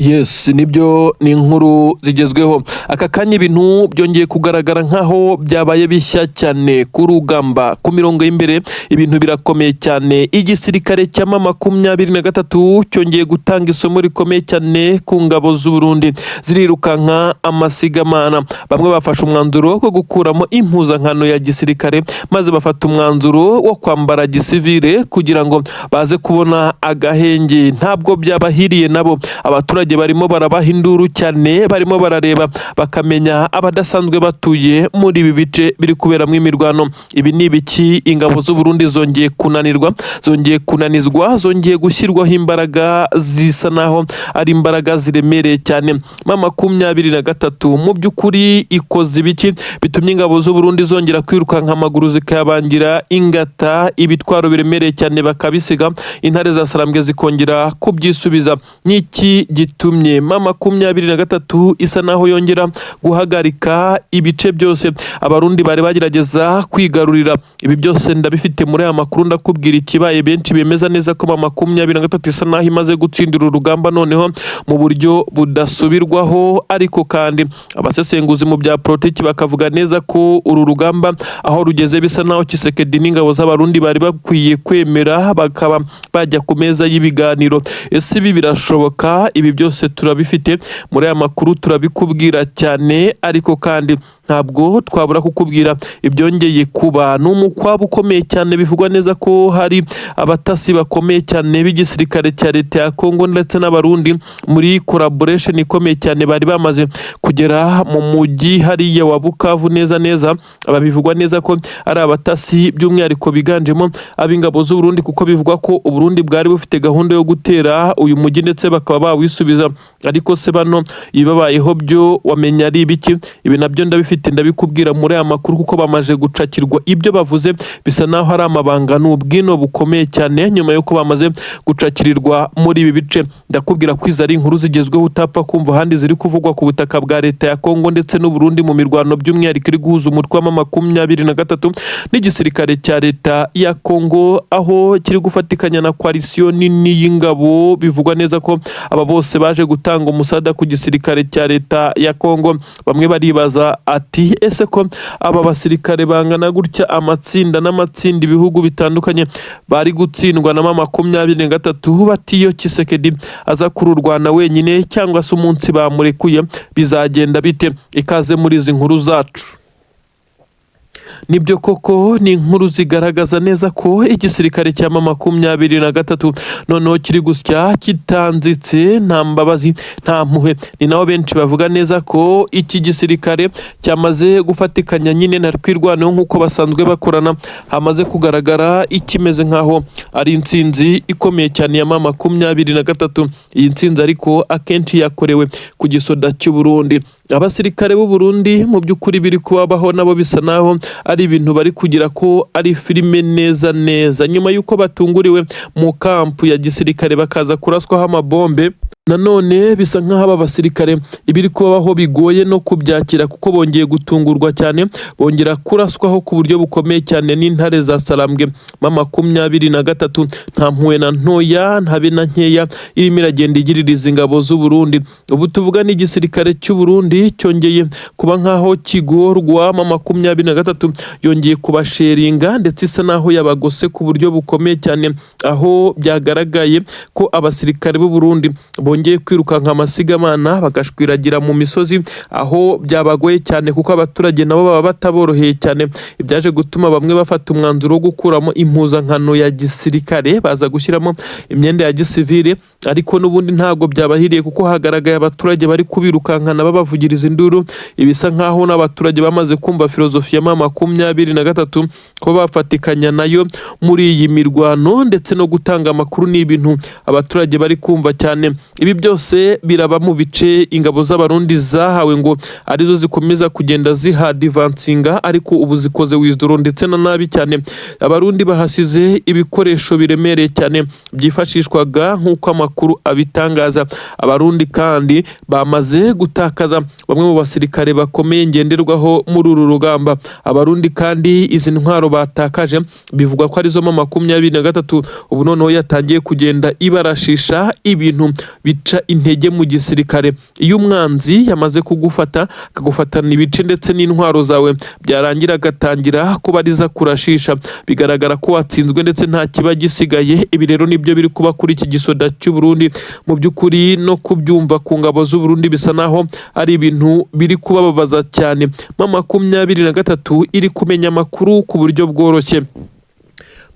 Yes, nibyo, ni inkuru zigezweho aka kanya. Ibintu byongeye kugaragara nkaho byabaye bishya cyane ku rugamba, ku mirongo y'imbere ibintu birakomeye cyane. Igisirikare cya M23 cyongeye gutanga isomo rikomeye cyane ku ngabo z'u Burundi, zirirukanka amasigamana. Bamwe bafashe umwanzuro wo gukuramo impuzankano ya gisirikare, maze bafata umwanzuro wo kwambara gisivile kugira ngo baze kubona agahenge. Ntabwo byabahiriye nabo, abaturage barimo barabaha induru cyane, barimo barareba bakamenya abadasanzwe batuye muri ibi bice biri kuberamo imirwano. Ibi ni ibiki? Ingabo z'u Burundi zongeye kunanirwa, zongeye kunanizwa, zongeye gushyirwaho imbaraga zisa naho ari imbaraga ziremereye cyane. M23 mu by'ukuri ikoze ibiki bitumye ingabo z'u Burundi zongera kwirukanka amaguru zikayabangira ingata, ibitwaro biremereye cyane bakabisiga, intare za Sarambwe zikongera kubyisubiza? Niki gitumye M23 isa naho yongera guhagarika ibice byose Abarundi bari bagerageza kwigarurira? Ibi byose ndabifite muri aya makuru, ndakubwira ikibaye. Benshi bemeza neza ko M23 isa naho imaze gutsindira urugamba noneho mu buryo budasubirwaho, ariko kandi abasesenguzi mu bya politiki bakavuga neza ko uru rugamba aho rugeze bisa naho Tshisekedi n'ingabo z'Abarundi bari bakwiye kwemera bakaba bajya ku meza y'ibiganiro. Ese ibi birashoboka? Ibi byose turabifite muri aya makuru, turabikubwira cyane, ariko kandi ntabwo twabura kukubwira ibyongeye kuba. Ni umukwabu ukomeye cyane, bivugwa neza ko hari abatasi bakomeye cyane b'igisirikare cya leta ya Kongo ndetse n'Abarundi muri collaboration ikomeye cyane bari bamaze kugera mu mujyi hariya wa Bukavu neza neza. Aba bivugwa neza ko ari abatasi by'umwihariko biganjemo ab'ingabo z'u Burundi, kuko bivugwa ko u Burundi bwari bufite gahunda yo gutera uyu mujyi ndetse bakaba bawisubiza. Ariko se bano ibibabayeho byo wamenya ari ibiki? Ibi nabyo ndabifite, ndabikubwira muri aya makuru, kuko bamaze gucakirwa. Ibyo bavuze bisa naho ari amabanga, ni ubwino bukomeye cyane nyuma y'uko bamaze gucakirirwa muri ibi bice. Ndakubwira ko izi ari inkuru zigezweho utapfa kumva ahandi, ziri kuvugwa ku butaka bwa leta ya Kongo ndetse n'u Burundi mu mirwano by'umwihariko iri guhuza umutwe wa M23 n'igisirikare cya leta ya Kongo, aho kiri gufatikanya na coalition nini y'ingabo. Bivugwa neza ko aba bose baje gutanga umusada ku gisirikare cya leta ya Kongo. Bamwe baribaza ati: "Ese ko aba basirikare bangana gutya, amatsinda n'amatsinda, ibihugu bitandukanye, bari gutsindwa na M23, bati iyo Tshisekedi aza kururwana wenyine cyangwa se umunsi bamurekuye bizagenda bite?" Ikaze muri izi nkuru zacu. Nibyo koko, ni inkuru zigaragaza neza ko igisirikare cya M23 noneho kiri gusya kitanzitse, nta mbabazi, nta mpuhwe. Ni naho benshi bavuga neza ko iki gisirikare cyamaze gufatikanya nyine na Twirwaneho nk'uko basanzwe bakorana, hamaze kugaragara ikimeze nk'aho ari intsinzi ikomeye cyane ya M23. Iyi ntsinzi ariko akenshi yakorewe ku gisoda cy'u Burundi. Abasirikare b'u Burundi mu by'ukuri biri kubabaho nabo bisa naho ari ibintu bari kugira ko ari filime neza neza, nyuma y'uko batunguriwe mu kampu ya gisirikare bakaza kuraswaho amabombe. Nanone bisa nk'aho aba basirikare ibiri kubabaho bigoye no kubyakira, kuko bongeye gutungurwa cyane, bongera kuraswaho ku buryo bukomeye cyane n'intare za Sarambwe M23. Nta mpuhwe na ntoya, ntabe na nkeya irimo iragenda igirira ingabo z'u Burundi. Ubu tuvuga n'igisirikare cy'u Burundi cyongeye kuba nk'aho kigorwa. M23 yongeye kubasheringa ndetse isa naho yabagose ku buryo bukomeye cyane, aho byagaragaye ko abasirikare b'u Burundi bongeye kwirukanka amasigamana bagashwiragira mu misozi, aho byabagoye cyane kuko abaturage nabo baba bataboroheye cyane. Ibyaje gutuma bamwe bafata umwanzuro wo gukuramo impuzankano ya gisirikare, baza gushyiramo imyenda ya gisivile, ariko n'ubundi ntabwo byabahiriye kuko hagaragaye abaturage bari kubirukankana babavugiriza induru. Ibisa nkaho n'abaturage bamaze kumva filozofi ya M23, ko bafatikanya nayo muri iyi mirwano ndetse no gutanga amakuru ni ibintu abaturage bari kumva cyane. Ibi byose biraba mu bice ingabo z'Abarundi zahawe ngo arizo zikomeza kugenda zihadivansinga, ariko ubu zikoze withdraw ndetse na nabi cyane. Abarundi bahasize ibikoresho biremereye cyane byifashishwaga nk'uko amakuru abitangaza. Abarundi kandi bamaze gutakaza bamwe mu basirikare bakomeye ngenderwaho muri uru rugamba. Abarundi kandi izi ntwaro batakaje bivugwa ko arizo M23 ubu noneho yatangiye kugenda ibarashisha ibintu. bica intege mu gisirikare. Iyo umwanzi yamaze kugufata, akagufatana ibice ndetse n'intwaro zawe, byarangira agatangira kubariza kurashisha, bigaragara ko watsinzwe ndetse nta kiba gisigaye. Ibi rero nibyo biri kuba kuri iki gisoda cy'u Burundi. Mu by'ukuri no kubyumva ku ngabo z'u Burundi bisa naho ari ibintu biri kubababaza cyane. M23 iri kumenya amakuru ku buryo bworoshye.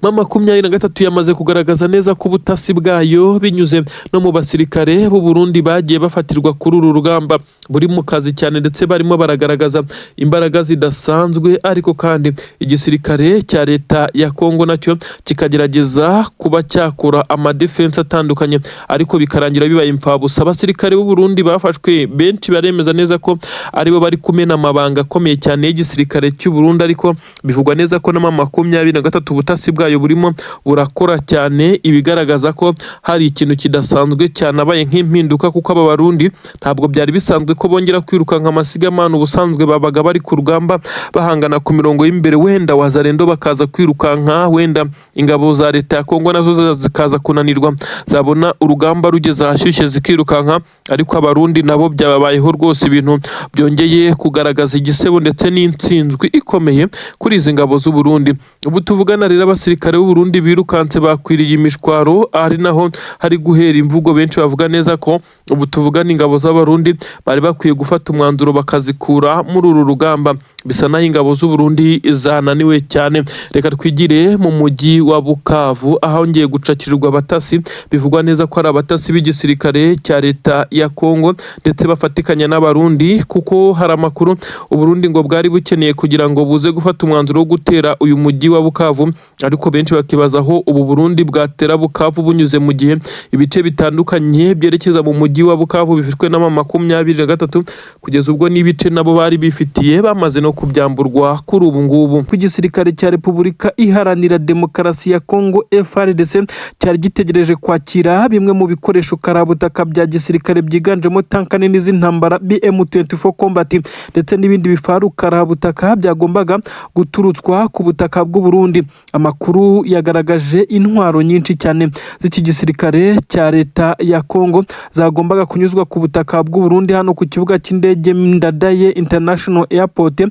M23 yamaze kugaragaza neza ko ubutasi bwayo, binyuze no mu basirikare b'u Burundi bagiye bafatirwa kuri uru rugamba, buri mu kazi cyane, ndetse barimo baragaragaza imbaraga zidasanzwe. Ariko kandi igisirikare cya leta ya Kongo nacyo kikagerageza kuba cyakora amadefense atandukanye, ariko bikarangira bibaye imfabusa. Abasirikare b'u Burundi bafashwe benshi baremeza neza ko aribo bari kumena amabanga akomeye cyane y'igisirikare cy'u Burundi, ariko bivugwa neza ko na M23 ubutasi bwayo burimo burakora cyane, ibigaragaza ko hari ikintu kidasanzwe cyanabaye nk'impinduka, kuko aba Barundi ntabwo byari bisanzwe ko bongera kwirukanka amasigamana. Ubusanzwe babaga bari ku rugamba bahangana ku mirongo y'imbere, wenda Wazalendo bakaza kwirukanka, wenda ingabo za leta ya Kongo nazo zikaza kunanirwa, zabona urugamba rugeze ahashyushye zikirukanka. Ariko Abarundi nabo byababayeho rwose, ibintu byongeye kugaragaza igisebo ndetse n'intsinzwi ikomeye kuri izi ngabo z'u Burundi. Ubu tuvugana rero, abasirikare b'u Burundi birukanse bakwiriye imishwaro, ari naho hari guhera imvugo benshi bavuga neza ko ubu tuvugana ingabo z'Abarundi bari bakwiye gufata umwanzuro bakazikura muri uru rugamba. Bisa naho ingabo z'u Burundi zananiwe cyane. Reka twigire mu mujyi wa Bukavu, ahongeye gucakirirwa abatasi bivugwa neza ko ari abatasi b'igisirikare cya leta ya Kongo, ndetse bafatikanya n'Abarundi, kuko hari amakuru Uburundi ngo bwari bukeneye kugira ngo buze gufata umwanzuro wo gutera uyu mujyi wa Bukavu. Ariko benshi bakibaza aho ubu Burundi bwatera Bukavu bunyuze, mu gihe ibice bitandukanye byerekeza mu mujyi wa Bukavu bifitwe na M23, kugeza ubwo n'ibice nabo bari bifitiye bamaze no kubyamburwa kuri ubu ngubu. Ku gisirikare cya Repubulika Iharanira Demokarasi ya Kongo, FARDC, cyari gitegereje kwakira bimwe mu bikoresho karabutaka bya gisirikare byiganjemo tanka nini z'intambara BM24 Combat ndetse n'ibindi bifaru karabutaka byagombaga guturutswa ku butaka bw'u Burundi. Amakuru yagaragaje intwaro nyinshi cyane z'iki gisirikare cya leta ya Kongo zagombaga kunyuzwa ku butaka bw'u Burundi hano ku kibuga cy'indege Ndadaye International Airport.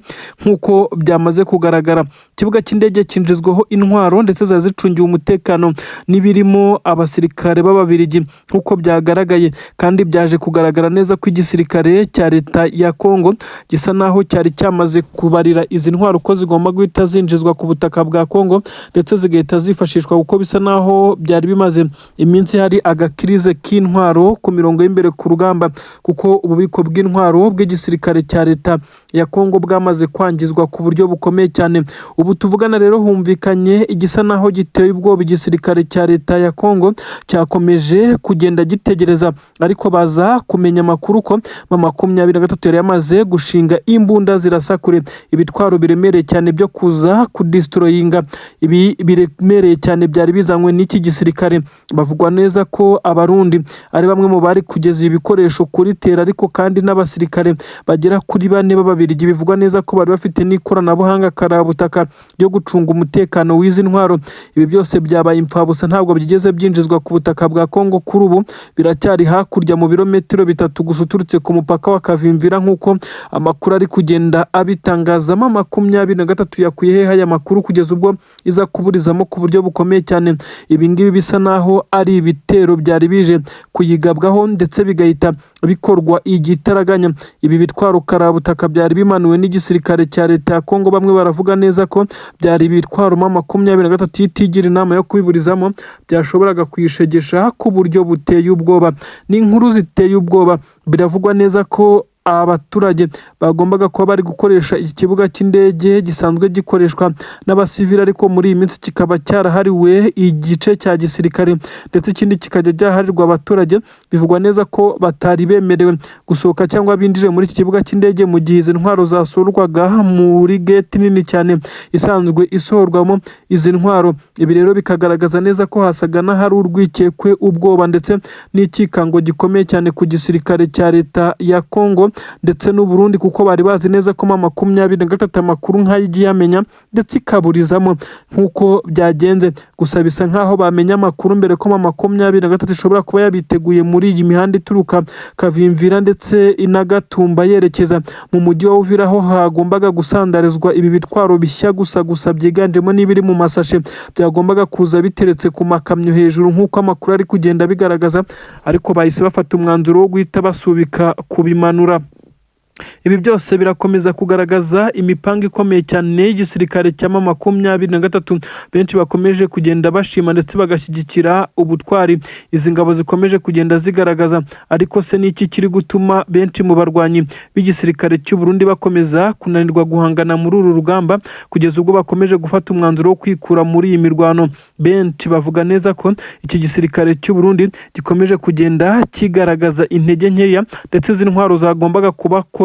Nk'uko byamaze kugaragara, ikibuga cy'indege cyinjizwaho intwaro ndetse zari zicungiwe umutekano n'ibirimo abasirikare b'Ababirigi. Nk'uko byagaragaye kandi, byaje kugaragara neza ko igisirikare cya leta ya Kongo gisa naho cyari cyamaze kubarira izi ntwaro ko zigomba guhita zinjizwa ku butaka bwa Kongo ndetse zigahita zifashishwa, kuko bisa naho byari bimaze iminsi hari agakirize k'intwaro ku mirongo y'imbere ku rugamba, kuko ububiko bw'intwaro bw'igisirikare cya leta ya Kongo bwamaze kwangizwa ku buryo bukomeye cyane. Ubu tuvugana rero, humvikanye igisa naho giteye ubwoba. Igisirikare cya leta ya Kongo cyakomeje kugenda gitegereza, ariko baza kumenya amakuru ko M23 yari yamaze gushinga imbunda zirasa kure, ibitwaro biremereye cyane byo kuza kudestroyinga ibi biremereye cyane byari bizanywe n'iki gisirikare. Bavugwa neza ko Abarundi ari bamwe mu bari kugeza ibi bikoresho kuri terrain, ariko kandi n'abasirikare bagera kuri bane b'Ababirigi bivugwa neza ko bari bafite n'ikoranabuhanga karabutaka ryo gucunga umutekano w'izi ntwaro. Ibi byose byabaye imfabusa, ntabwo byigeze byinjizwa ku butaka bwa Kongo. Kuri ubu biracyari hakurya mu birometero 3 gusa uturutse ku mupaka wa Kavimvira, nk'uko amakuru ari kugenda abitangazamo. 23 yakuye hehe aya makuru kugeza ubwo iza kuburizamo ku buryo bukomeye cyane? Ibi ngibi bisa naho ari ibitero byari bije kuyigabwaho ndetse bigahita bikorwa igitaraganya. Ibi bitwaro karabutaka byari bimanuwe n'igisirikare cya leta ya Kongo, bamwe baravuga neza ko byari ibitwaro M23 itigira inama yo kubiburizamo byashoboraga kuyishegesha ku buryo buteye ubwoba. Ni inkuru ziteye ubwoba. Biravugwa neza ko abaturage bagombaga kuba bari gukoresha iki kibuga cy'indege gisanzwe gikoreshwa n'abasivili, ariko muri iyi minsi kikaba cyarahariwe igice cya gisirikare ndetse ikindi kikajya cyaharirwa abaturage, bivugwa neza ko batari bemerewe gusohoka cyangwa binjire muri iki kibuga cy'indege mu gihe izi ntwaro zasurwaga muri gate nini cyane isanzwe isohorwamo izi ntwaro. Ibi rero bikagaragaza neza ko hasaga n'ahari urwikekwe, ubwoba ndetse n'ikikango gikomeye cyane ku gisirikare cya leta ya Kongo ndetse n'u Burundi, kuko bari bazi neza ko M23 amakuru nk'ayo igiye amenya ndetse ikaburizamo nk'uko byagenze. Gusa bisa nkaho bamenya amakuru mbere ko M23 ishobora kuba yabiteguye muri iyi mihanda ituruka Kavimvira ndetse inagatumba yerekeza mu mujyi wa Uvira, aho hagombaga gusandarizwa ibi bitwaro bishya gusa gusa byiganjemo n'ibiri mu masashe byagombaga kuza biteretse ku makamyo hejuru, nk'uko amakuru ari kugenda bigaragaza, ariko bahise bafata umwanzuro wo guhita basubika kubimanura. Ibi byose birakomeza kugaragaza imipango ikomeye cyane y'igisirikare cya M23, benshi bakomeje kugenda bashima ndetse bagashyigikira ubutwari izi ngabo zikomeje kugenda zigaragaza. Ariko se ni iki kiri gutuma benshi mu barwanyi b'igisirikare cy'u Burundi bakomeza kunanirwa guhangana muri uru rugamba, kugeza ubwo bakomeje gufata umwanzuro wo kwikura muri iyi mirwano? Benshi bavuga neza ko iki gisirikare cy'u Burundi gikomeje kugenda kigaragaza intege nkeya, ndetse izi ntwaro zagombaga kubakorera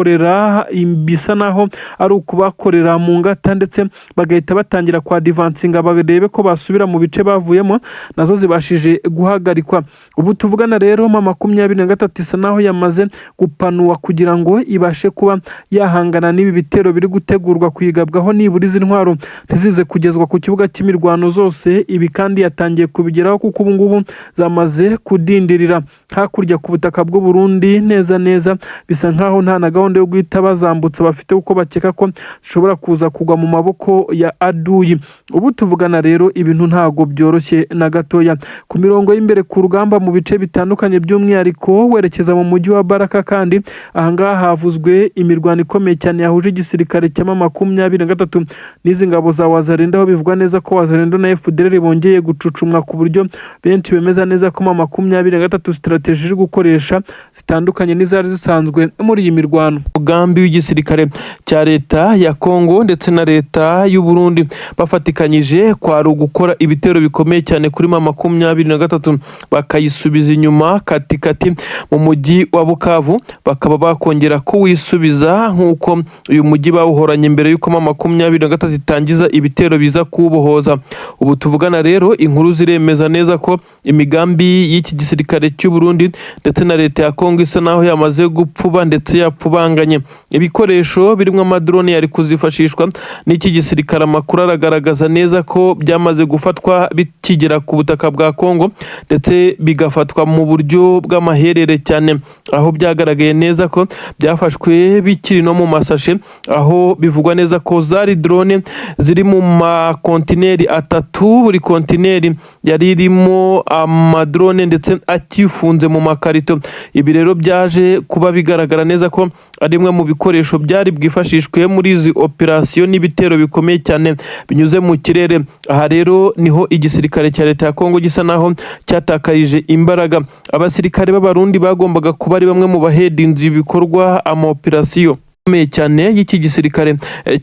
bisa naho ari ukubakorera mu ngata, ndetse bagahita batangira kwa advancinga barebe ko basubira mu bice bavuyemo, nazo zibashije guhagarikwa. Ubu tuvugana rero, M23 isa naho yamaze gupanuwa kugira ngo ibashe kuba yahangana n'ibi bitero biri gutegurwa kuyigabwaho, nibura izi ntwaro ntizize kugezwa ku kibuga cy'imirwano zose. Ibi kandi yatangiye kubigeraho, kuko ubu ngubu zamaze kudindirira hakurya ku butaka bw'u Burundi neza neza. Bisa nkaho nta na gahunda yo guhita bazambutsa bafite, kuko bakeka ko zishobora kuza kugwa mu maboko ya aduyi. Ubu tuvugana rero, ibintu ntago byoroshye na gatoya ku mirongo y'imbere ku rugamba mu bice bitandukanye, by'umwihariko werekeza mu mujyi wa Baraka. Kandi ahangaha havuzwe imirwano ikomeye cyane yahuje igisirikare cya M23 n'izi ngabo za Wazalendo, aho bivugwa neza ko Wazalendo na FDLR bongeye gucucumwa, ku buryo benshi bemeza neza ko M23 strategy iri gukoresha zitandukanye n'izari zisanzwe muri iyi mirwano. Umugambi w'igisirikare cya leta ya Kongo ndetse na leta y'u Burundi bafatikanyije kwari ugukora ibitero bikomeye cyane kuri M23, bakayisubiza inyuma katikati mu mujyi wa Bukavu, bakaba bakongera kuwisubiza nk'uko uyu mujyi bawuhoranye mbere y'uko M23 itangiza ibitero biza kuwubohoza. Ubu tuvugana rero, inkuru ziremeza neza ko imigambi y'iki gisirikare cy'u Burundi ndetse na leta ya Kongo isa naho yamaze gupfuba ndetse yapfubanganye. Ibikoresho birimo amadrone yari kuzifashishwa n'iki gisirikare, amakuru aragaragaza neza ko byamaze gufatwa bikigera ku butaka bwa Kongo, ndetse bigafatwa mu buryo bw'amaherere cyane, aho byagaragaye neza ko byafashwe bikiri no mu masashe, aho bivugwa neza ko zari drone ziri mu makontineri atatu, buri kontineri yari irimo amadrone ndetse akifunze mu makarito. Ibi rero byaje kuba bigaragara neza ko ari bimwe mu bikoresho byari bwifashishwe muri izi operasiyo n'ibitero bikomeye cyane binyuze mu kirere. Aha rero niho igisirikare cya leta ya Kongo gisa naho cyatakarije imbaraga. Abasirikare b'Abarundi bagombaga kuba ari bamwe mu bahedinzi ibikorwa ama operasiyo akomeye cyane y'iki gisirikare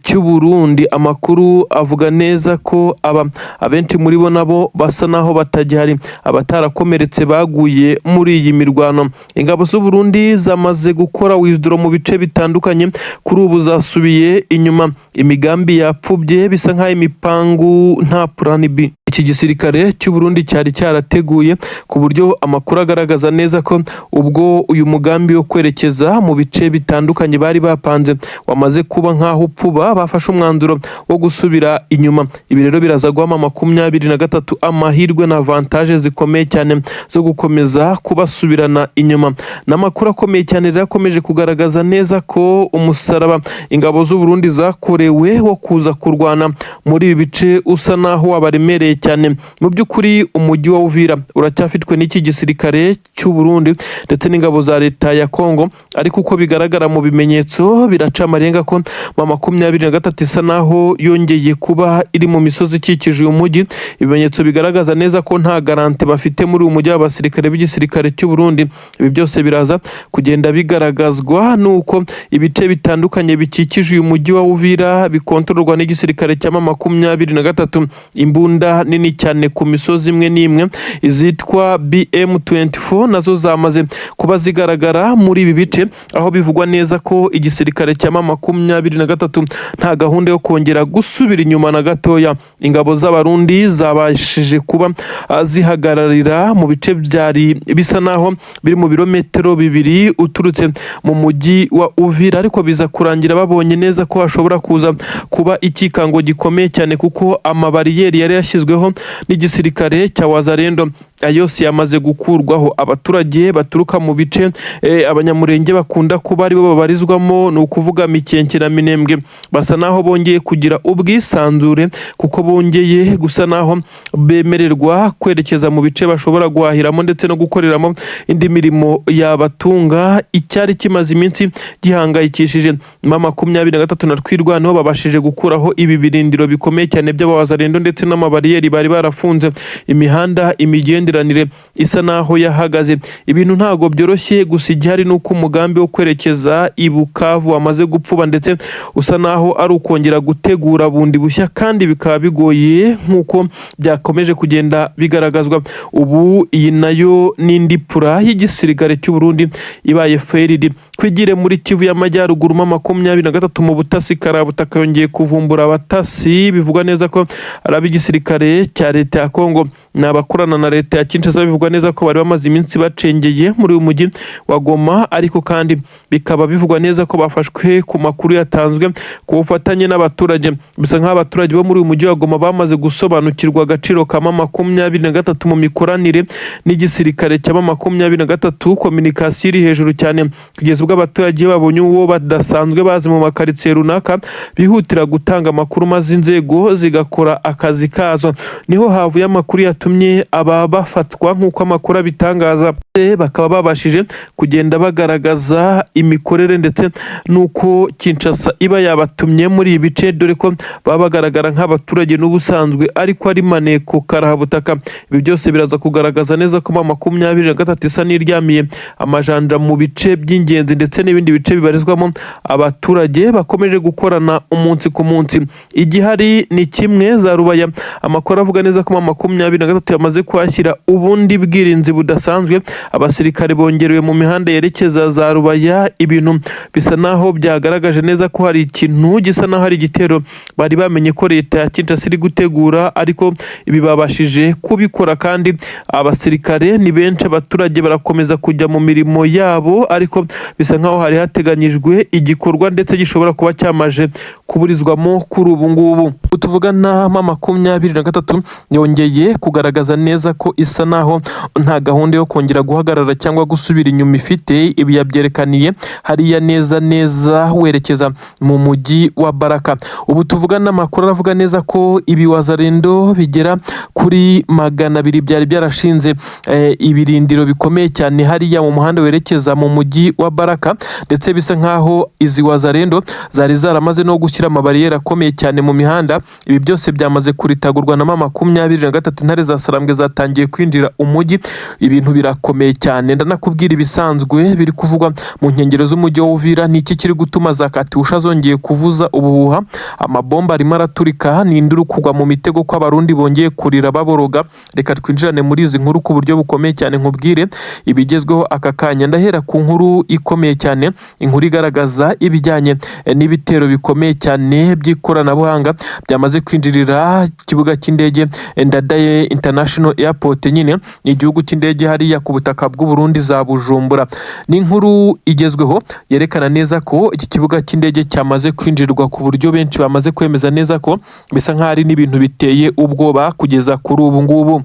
cy'u Burundi, amakuru avuga neza ko aba abenshi muri bo nabo basa naho batagihari, abatarakomeretse baguye muri iyi mirwano. Ingabo z'u Burundi zamaze gukora withdraw mu bice bitandukanye, kuri ubu zasubiye inyuma, imigambi yapfubye, bisa nk'aho imipangu nta plan B iki gisirikare cy'u Burundi cyari cyarateguye, ku buryo amakuru agaragaza neza ko ubwo uyu mugambi wo kwerekeza mu bice bitandukanye bari bapanze wamaze kuba nk'aho upfuba, bafashe umwanzuro wo gusubira inyuma. Ibi rero biraza guha M23 amahirwe na avantage zikomeye cyane zo gukomeza kubasubirana inyuma. Ni amakuru akomeye cyane rero akomeje kugaragaza neza ko umusaraba ingabo z'u Burundi zakorewe wo kuza kurwana muri ibi bice usa naho wabaremereye cyane. Mu by'ukuri umujyi wa Uvira uracyafitwe n'iki gisirikare cy'u Burundi ndetse n'ingabo za leta ya Kongo, ariko uko bigaragara mu bimenyetso biraca amarenga ko M23 isa naho yongeye kuba iri mu misozi ikikije uyu mujyi. Ibimenyetso bigaragaza neza ko nta garantie bafite muri uyu mujyi w'abasirikare b'igisirikare cy'u Burundi. Ibi byose biraza kugenda bigaragazwa nuko ibice bitandukanye bikikije uyu mujyi wa Uvira bikontororwa n'igisirikare cya M23. Imbunda nini cyane ku misozi imwe n'imwe izitwa BM24 nazo zamaze kuba zigaragara muri ibi bice, aho bivugwa neza ko igisirikare cya M23 nta gahunda yo kongera gusubira inyuma na gatoya. Ingabo z'Abarundi zabashije kuba zihagararira mu bice byari bisa naho biri mu birometero 2 uturutse mu mujyi wa Uvira, ariko biza kurangira babonye neza ko hashobora kuza kuba ikikango gikomeye cyane, kuko amabariyeri yari yashyizweho. yarashyizweho n'igisirikare cya Wazalendo, yose yamaze gukurwaho. Abaturage baturuka mu bice Abanyamurenge bakunda kuba aribo babarizwamo, ni ukuvuga Mikenke na Minembwe, basa naho bongeye kugira ubwisanzure, kuko bongeye gusa naho bemererwa kwerekeza mu bice bashobora guhahiramo ndetse no gukoreramo indi mirimo yabatunga. Icyari kimaze iminsi gihangayikishije M23 na Twirwaneho, babashije gukuraho ibi birindiro bikomeye cyane by'Abawazalendo ndetse n'amabariyeri bari barafunze imihanda, imigenderanire isa naho yahagaze. Ibintu ntago byoroshye, gusa igihari ni uko umugambi wo kwerekeza i Bukavu wamaze gupfuba, ndetse usa naho ari ukongera gutegura bundi bushya, kandi bikaba bigoye nk'uko byakomeje kugenda bigaragazwa. Ubu iyi nayo n'indi plan y'igisirikare cy'u Burundi ibaye failed. Twigire muri Kivu y'Amajyaruguru, M23 mu butasi karabutaka yongeye kuvumbura abatasi bivugwa neza ko ari ab'igisirikare cya leta ya Kongo, ni abakorana na leta ya Kinshasa. Bivugwa neza ko bari bamaze iminsi bacengeye muri uyu mujyi wa Goma, ariko kandi bikaba bivugwa neza ko bafashwe ku makuru yatanzwe ku bufatanye n'abaturage. Bisa nk'aho abaturage bo muri uyu mujyi wa Goma bamaze gusobanukirwa agaciro ka M23 mu mikoranire n'igisirikare cya M23. Communication iri hejuru cyane, kugeza ubwo abaturage babonye uwo badasanzwe bazi mu makaritsiye runaka bihutira gutanga amakuru, maze inzego zigakora akazi kazo. Niho havuye amakuru yatumye aba bafatwa, nk'uko amakuru abitangaza, bakaba babashije kugenda bagaragaza imikorere ndetse n'uko Kinshasa iba yabatumye muri ibi bice, dore ko baba bagaragara nk'abaturage n'ubusanzwe ariko ari maneko karahabutaka. Ibi byose biraza kugaragaza neza ko M23 isa n'iryamiye amajanja mu bice by'ingenzi ndetse n'ibindi bice bibarizwamo abaturage bakomeje gukorana umunsi ku munsi. Igihari ni kimwe, za Rubaya amakuru avuga neza ko M23 yamaze kuhashyira ubundi bwirinzi budasanzwe. Abasirikare bongerewe mu mihanda yerekeza za Rubaya. Ibintu bisa naho byagaragaje neza ko hari ikintu gisa naho hari igitero bari bamenye ko leta ya Kinshasa iri gutegura, ariko ibi babashije kubikora kandi abasirikare ni benshi, abaturage barakomeza kujya mu mirimo yabo, ariko bisa nkaho hari hateganyijwe igikorwa ndetse gishobora kuba cyamaje kuburizwamo kuri ubu ngubu tuvugana. M23 yongeye kugaragaza neza ko isa naho nta gahunda yo kongera guhagarara cyangwa gusubira inyuma ifite. Ibi yabyerekaniye hariya neza neza werekeza mu mujyi wa Baraka. Ubu tuvugana amakuru aravuga neza ko ibi Wazalendo bigera kuri 200 byari byarashinze ibirindiro bikomeye cyane hariya mu muhanda werekeza mu mujyi wa Baraka, ndetse bisa nkaho izi Wazalendo zari zaramaze no gushyira amabariyeri akomeye cyane mu mihanda. Ibi byose byamaze kuritagurwa na M23. Intare za Sarambwe zatangiye kwinjira umujyi, ibintu birakomeye cyane. Ndanakubwira ibisanzwe biri kuvugwa mu nkengero z'umujyi wa Uvira. Ni iki kiri gutuma za Katyusha zongeye kuvuza ubuhuha? Amabomba arimo araturika, ni induru kugwa mu mitego kw'Abarundi bongeye kurira baboroga. Reka twinjirane muri izi nkuru ku buryo bukomeye cyane, nkubwire ibigezweho aka kanya. Ndahera ku nkuru ikomeye cyane, inkuru igaragaza ibijyanye n'ibitero bikomeye cyane by'ikoranabuhanga byamaze kwinjirira ikibuga cy'indege Ndadaye International Airport, nyine ni igihugu cy'indege hariya ku butaka bw'u Burundi za Bujumbura. Ni inkuru igezweho yerekana neza ko iki kibuga cy'indege cyamaze kwinjirwa ku buryo benshi bamaze kwemeza neza ko bisa nk'aho ari n'ibintu biteye ubwoba kugeza kuri ubu ngubu.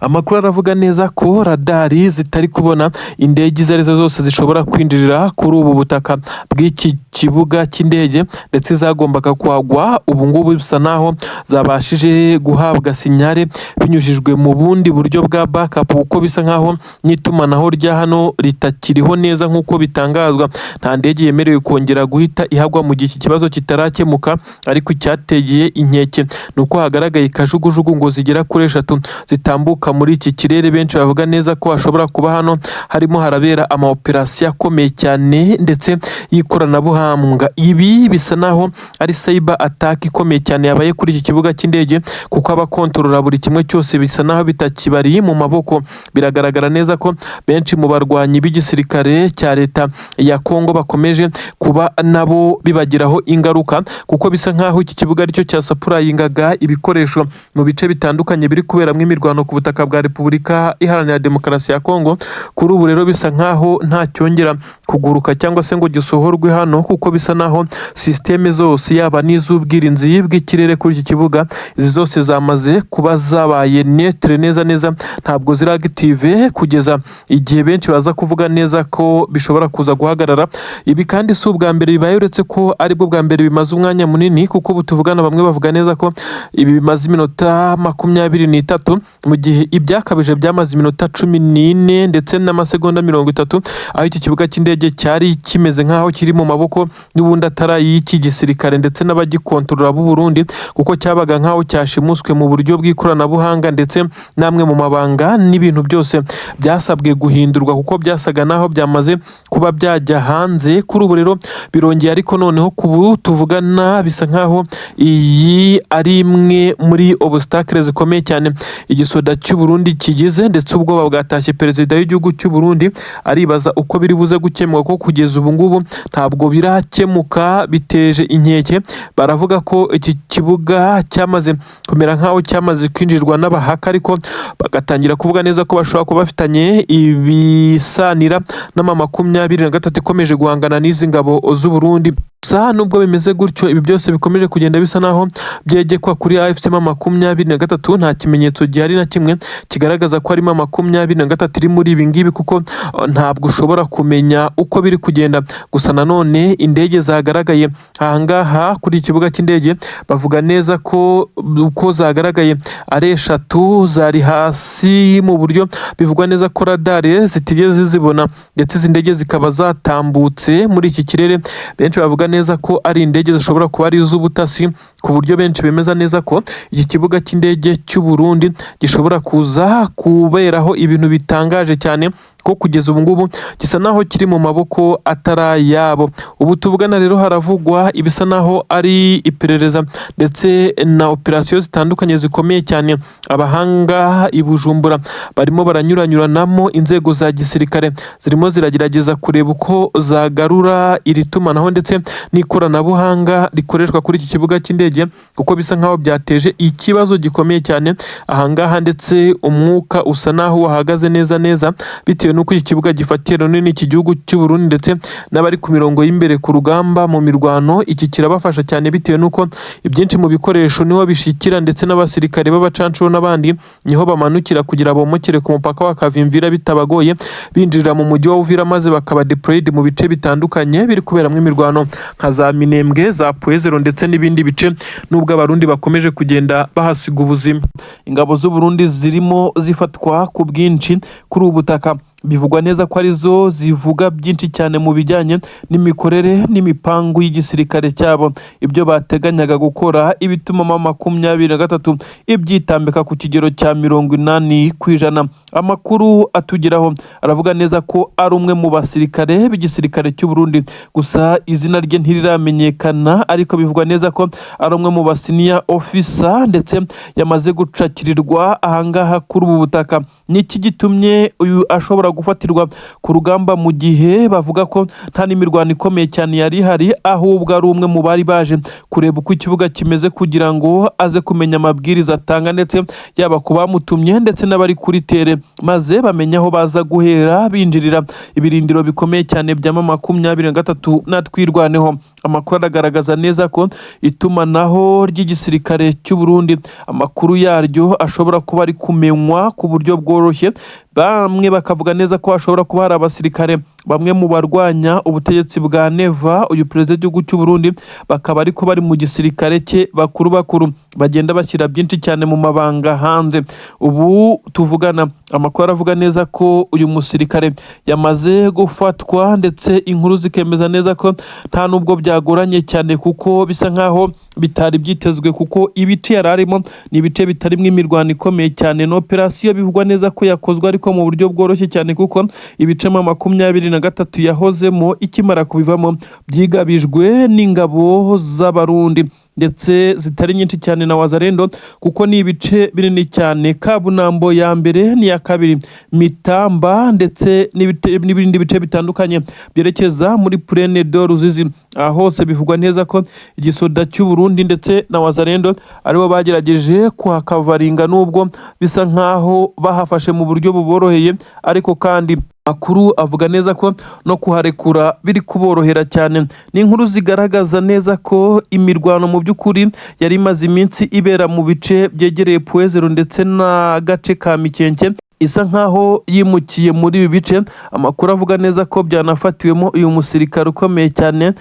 Amakuru aravuga neza ko radari zitari kubona indege izo arizo zose zishobora kwinjirira kuri ubu butaka bw'iki kibuga cy'indege, ndetse zagombaga kuhagwa ubu ngubu bisa naho zabashije guhabwa signal binyujijwe mu bundi buryo bwa backup, kuko bisa nkaho n'itumanaho rya hano ritakiriho neza nk'uko bitangazwa. Nta ndege yemerewe kongera guhita ihagwa mu gihe iki kibazo kitarakemuka, ariko icyateye inkeke ni uko hagaragaye kajugujugu ngo zigera kuri eshatu zitambuka muri iki kirere. Benshi bavuga neza ko hashobora kuba hano harimo harabera ama operation akomeye cyane ndetse y'ikoranabuhanga. Ibi bisa naho ari cyber attack ikomeye cyane yabaye kuri iki kibuga cy'indege, kuko abakontorora buri kimwe cyose bisa naho bitakibari mu maboko. Biragaragara neza ko benshi mu barwanyi b'igisirikare cya leta ya Kongo bakomeje kuba nabo bibagiraho ingaruka, kuko bisa nkaho iki kibuga aricyo cyasupplyingaga ibikoresho mu bice bitandukanye biri kuberamo imirwano ku butaka. butaka bwa Repubulika Iharanira Demokarasi ya Kongo. Kuri ubu rero bisa nkaho nta cyongera kuguruka cyangwa se ngo gisohorwe hano, kuko bisa naho système zose, yaba n'iz'ubwirinzi bw'ikirere kuri iki kibuga, izi zose zamaze kuba zabaye neutre neza neza, ntabwo ziri active kugeza igihe benshi baza kuvuga neza ko bishobora kuza guhagarara. Ibi kandi si ubwa mbere bibaye, uretse ko aribwo bwa mbere bimaze umwanya munini, kuko ubu tuvugana bamwe bavuga neza ko ibi bimaze iminota 23, mu gihe ibyakabije byamaze iminota 14 ndetse n'amasegonda 30, aho iki kibuga cy'indege cyari kimeze nk'aho kiri mu maboko n'ubundi atari ay'iki gisirikare ndetse n'abagikontorora b'u Burundi, kuko cyabaga nk'aho cyashimuswe mu buryo bw'ikoranabuhanga, ndetse n'amwe mu mabanga n'ibintu byose byasabwe guhindurwa kuko byasaga n'aho byamaze kuba byajya hanze. Kuri ubu rero birongeye, ariko noneho ku tuvugana bisa nk'aho iyi ari imwe muri obstacle zikomeye cyane igisoda cy'u Burundi kigize, ndetse ubwoba bwatashye perezida w'igihugu cy'u Burundi, aribaza uko biri buze gukemuka, ko kugeza ubu ngubu ntabwo birakemuka, biteje inkeke. Baravuga ko iki kibuga cyamaze kumera nk'aho cyamaze kwinjirwa n'abahaka, ariko bagatangira kuvuga neza ko bashobora kuba bafitanye ibisanira n'ama 23 ikomeje guhangana n'izi ngabo z'u Burundi. Gusa nubwo bimeze gutyo, ibi byose bikomeje kugenda bisa naho byegekwa kuri AFC M23, nta kimenyetso gihari na kimwe kigaragaza ko harimo 23 iri muri ibi ngibi, kuko ntabwo ushobora kumenya uko biri kugenda. Gusa nanone indege zagaragaye ahangaha kuri iki kibuga cy'indege, bavuga neza ko uko zagaragaye ari eshatu, zari hasi mu buryo bivugwa neza ko radar zitigeze zizibona, ndetse izi ndege zikaba zatambutse muri iki kirere. Benshi bavuga neza ko ari indege zishobora kuba ari iz'ubutasi, ku buryo benshi bemeza neza ko iki kibuga cy'indege cy'u Burundi gishobora kuza kuberaho ibintu bitangaje cyane, ko kugeza ubu ngubu gisa naho kiri mu maboko atari ayabo. Ubu tuvugana rero haravugwa ibisa naho ari iperereza ndetse na operasiyo zitandukanye zikomeye cyane. Abahanga i Bujumbura barimo baranyuranyuranamo, inzego za gisirikare zirimo ziragerageza kureba uko zagarura iri tumanaho ndetse n'ikoranabuhanga rikoreshwa kuri iki kibuga cy'indege, kuko bisa nkaho byateje ikibazo gikomeye cyane ahangaha, ndetse umwuka usa naho wahagaze neza neza, bitewe n'uko iki kibuga gifatiye runini iki gihugu cy'u Burundi, ndetse n'abari ku mirongo y'imbere ku rugamba mu mirwano, iki kirabafasha cyane, bitewe n'uko ibyinshi mu bikoresho niho bishikira, ndetse n'abasirikare b'abacancuro n'abandi niho bamanukira kugira bomokere ku mupaka wa Kavimvira bitabagoye, binjirira mu mujyi wa Uvira, maze bakaba deployed mu bice bitandukanye biri kuberamo imirwano nka za Minembwe, za Pwezero ndetse n'ibindi bice, nubwo Abarundi bakomeje kugenda bahasiga ubuzima. Ingabo z'u Burundi zirimo zifatwa ku bwinshi kuri ubu butaka, bivugwa neza ko arizo zivuga byinshi cyane mu bijyanye n'imikorere n'imipangu y'igisirikare cyabo, ibyo bateganyaga gukora, ibituma M23 ibyitambika ku kigero cya 80%. Amakuru atugeraho aravuga neza ko ari umwe mu basirikare b'igisirikare cy'u Burundi, gusa izina rye ntiriramenyekana, ariko bivugwa neza ko ari umwe mu ba senior officer, ndetse yamaze gucakirirwa ahangaha kuri ubu butaka. Niki gitumye uyu ashobora gufatirwa ku rugamba mu gihe bavuga ko nta n'imirwano ikomeye cyane yari ihari, ahubwo ari umwe mu bari baje kureba uko ikibuga kimeze kugira ngo aze kumenya amabwiriza atanga, ndetse yaba ku bamutumye ndetse n'abari kuri terrain, maze bamenye aho baza guhera binjirira ibirindiro bikomeye cyane bya M23 na Twirwaneho? Amakuru aragaragaza neza ko itumanaho ry'igisirikare cy'u Burundi, amakuru yaryo ashobora kuba ari kumenywa ku buryo bworoshye. Bamwe bakavuga neza ko hashobora kuba hari abasirikare bamwe mu barwanya ubutegetsi bwa Neva, uyu perezida w'igihugu cy'u Burundi, bakaba ariko bari mu gisirikare cye bakuru bakuru, bagenda bashyira byinshi cyane mu mabanga hanze. Ubu tuvugana amakuru aravuga neza ko uyu musirikare yamaze gufatwa, ndetse inkuru zikemeza neza ko nta nubwo byagoranye cyane, kuko bisa nkaho bitari byitezwe, kuko ibice yari arimo ni ibice bitarimo imirwano ikomeye cyane. Ni operasiyo bivugwa neza ko yakozwe ariko mu buryo bworoshye cyane, kuko ibice M23 yahozemo ikimara kubivamo byigabijwe n'ingabo z'Abarundi. ndetse zitari nyinshi cyane na Wazalendo, kuko ni ibice binini cyane: Kabunambo ya mbere n'iya kabiri, Mitamba ndetse n'ibindi bice bitandukanye byerekeza muri Plaine de Ruzizi. Aha hose bivugwa neza ko igisoda cy'u Burundi ndetse na Wazalendo aribo bagerageje kuhakavaringa, nubwo bisa nkaho bahafashe mu buryo buboroheye, ariko kandi amakuru avuga neza ko no kuharekura biri kuborohera cyane. Ni inkuru zigaragaza neza ko imirwano mu by'ukuri yari imaze iminsi ibera mu bice byegereye Point Zéro ndetse n'agace ka Mikenke isa nkaho yimukiye muri ibi bice. Amakuru avuga neza ko byanafatiwemo uyu musirikare ukomeye cyane,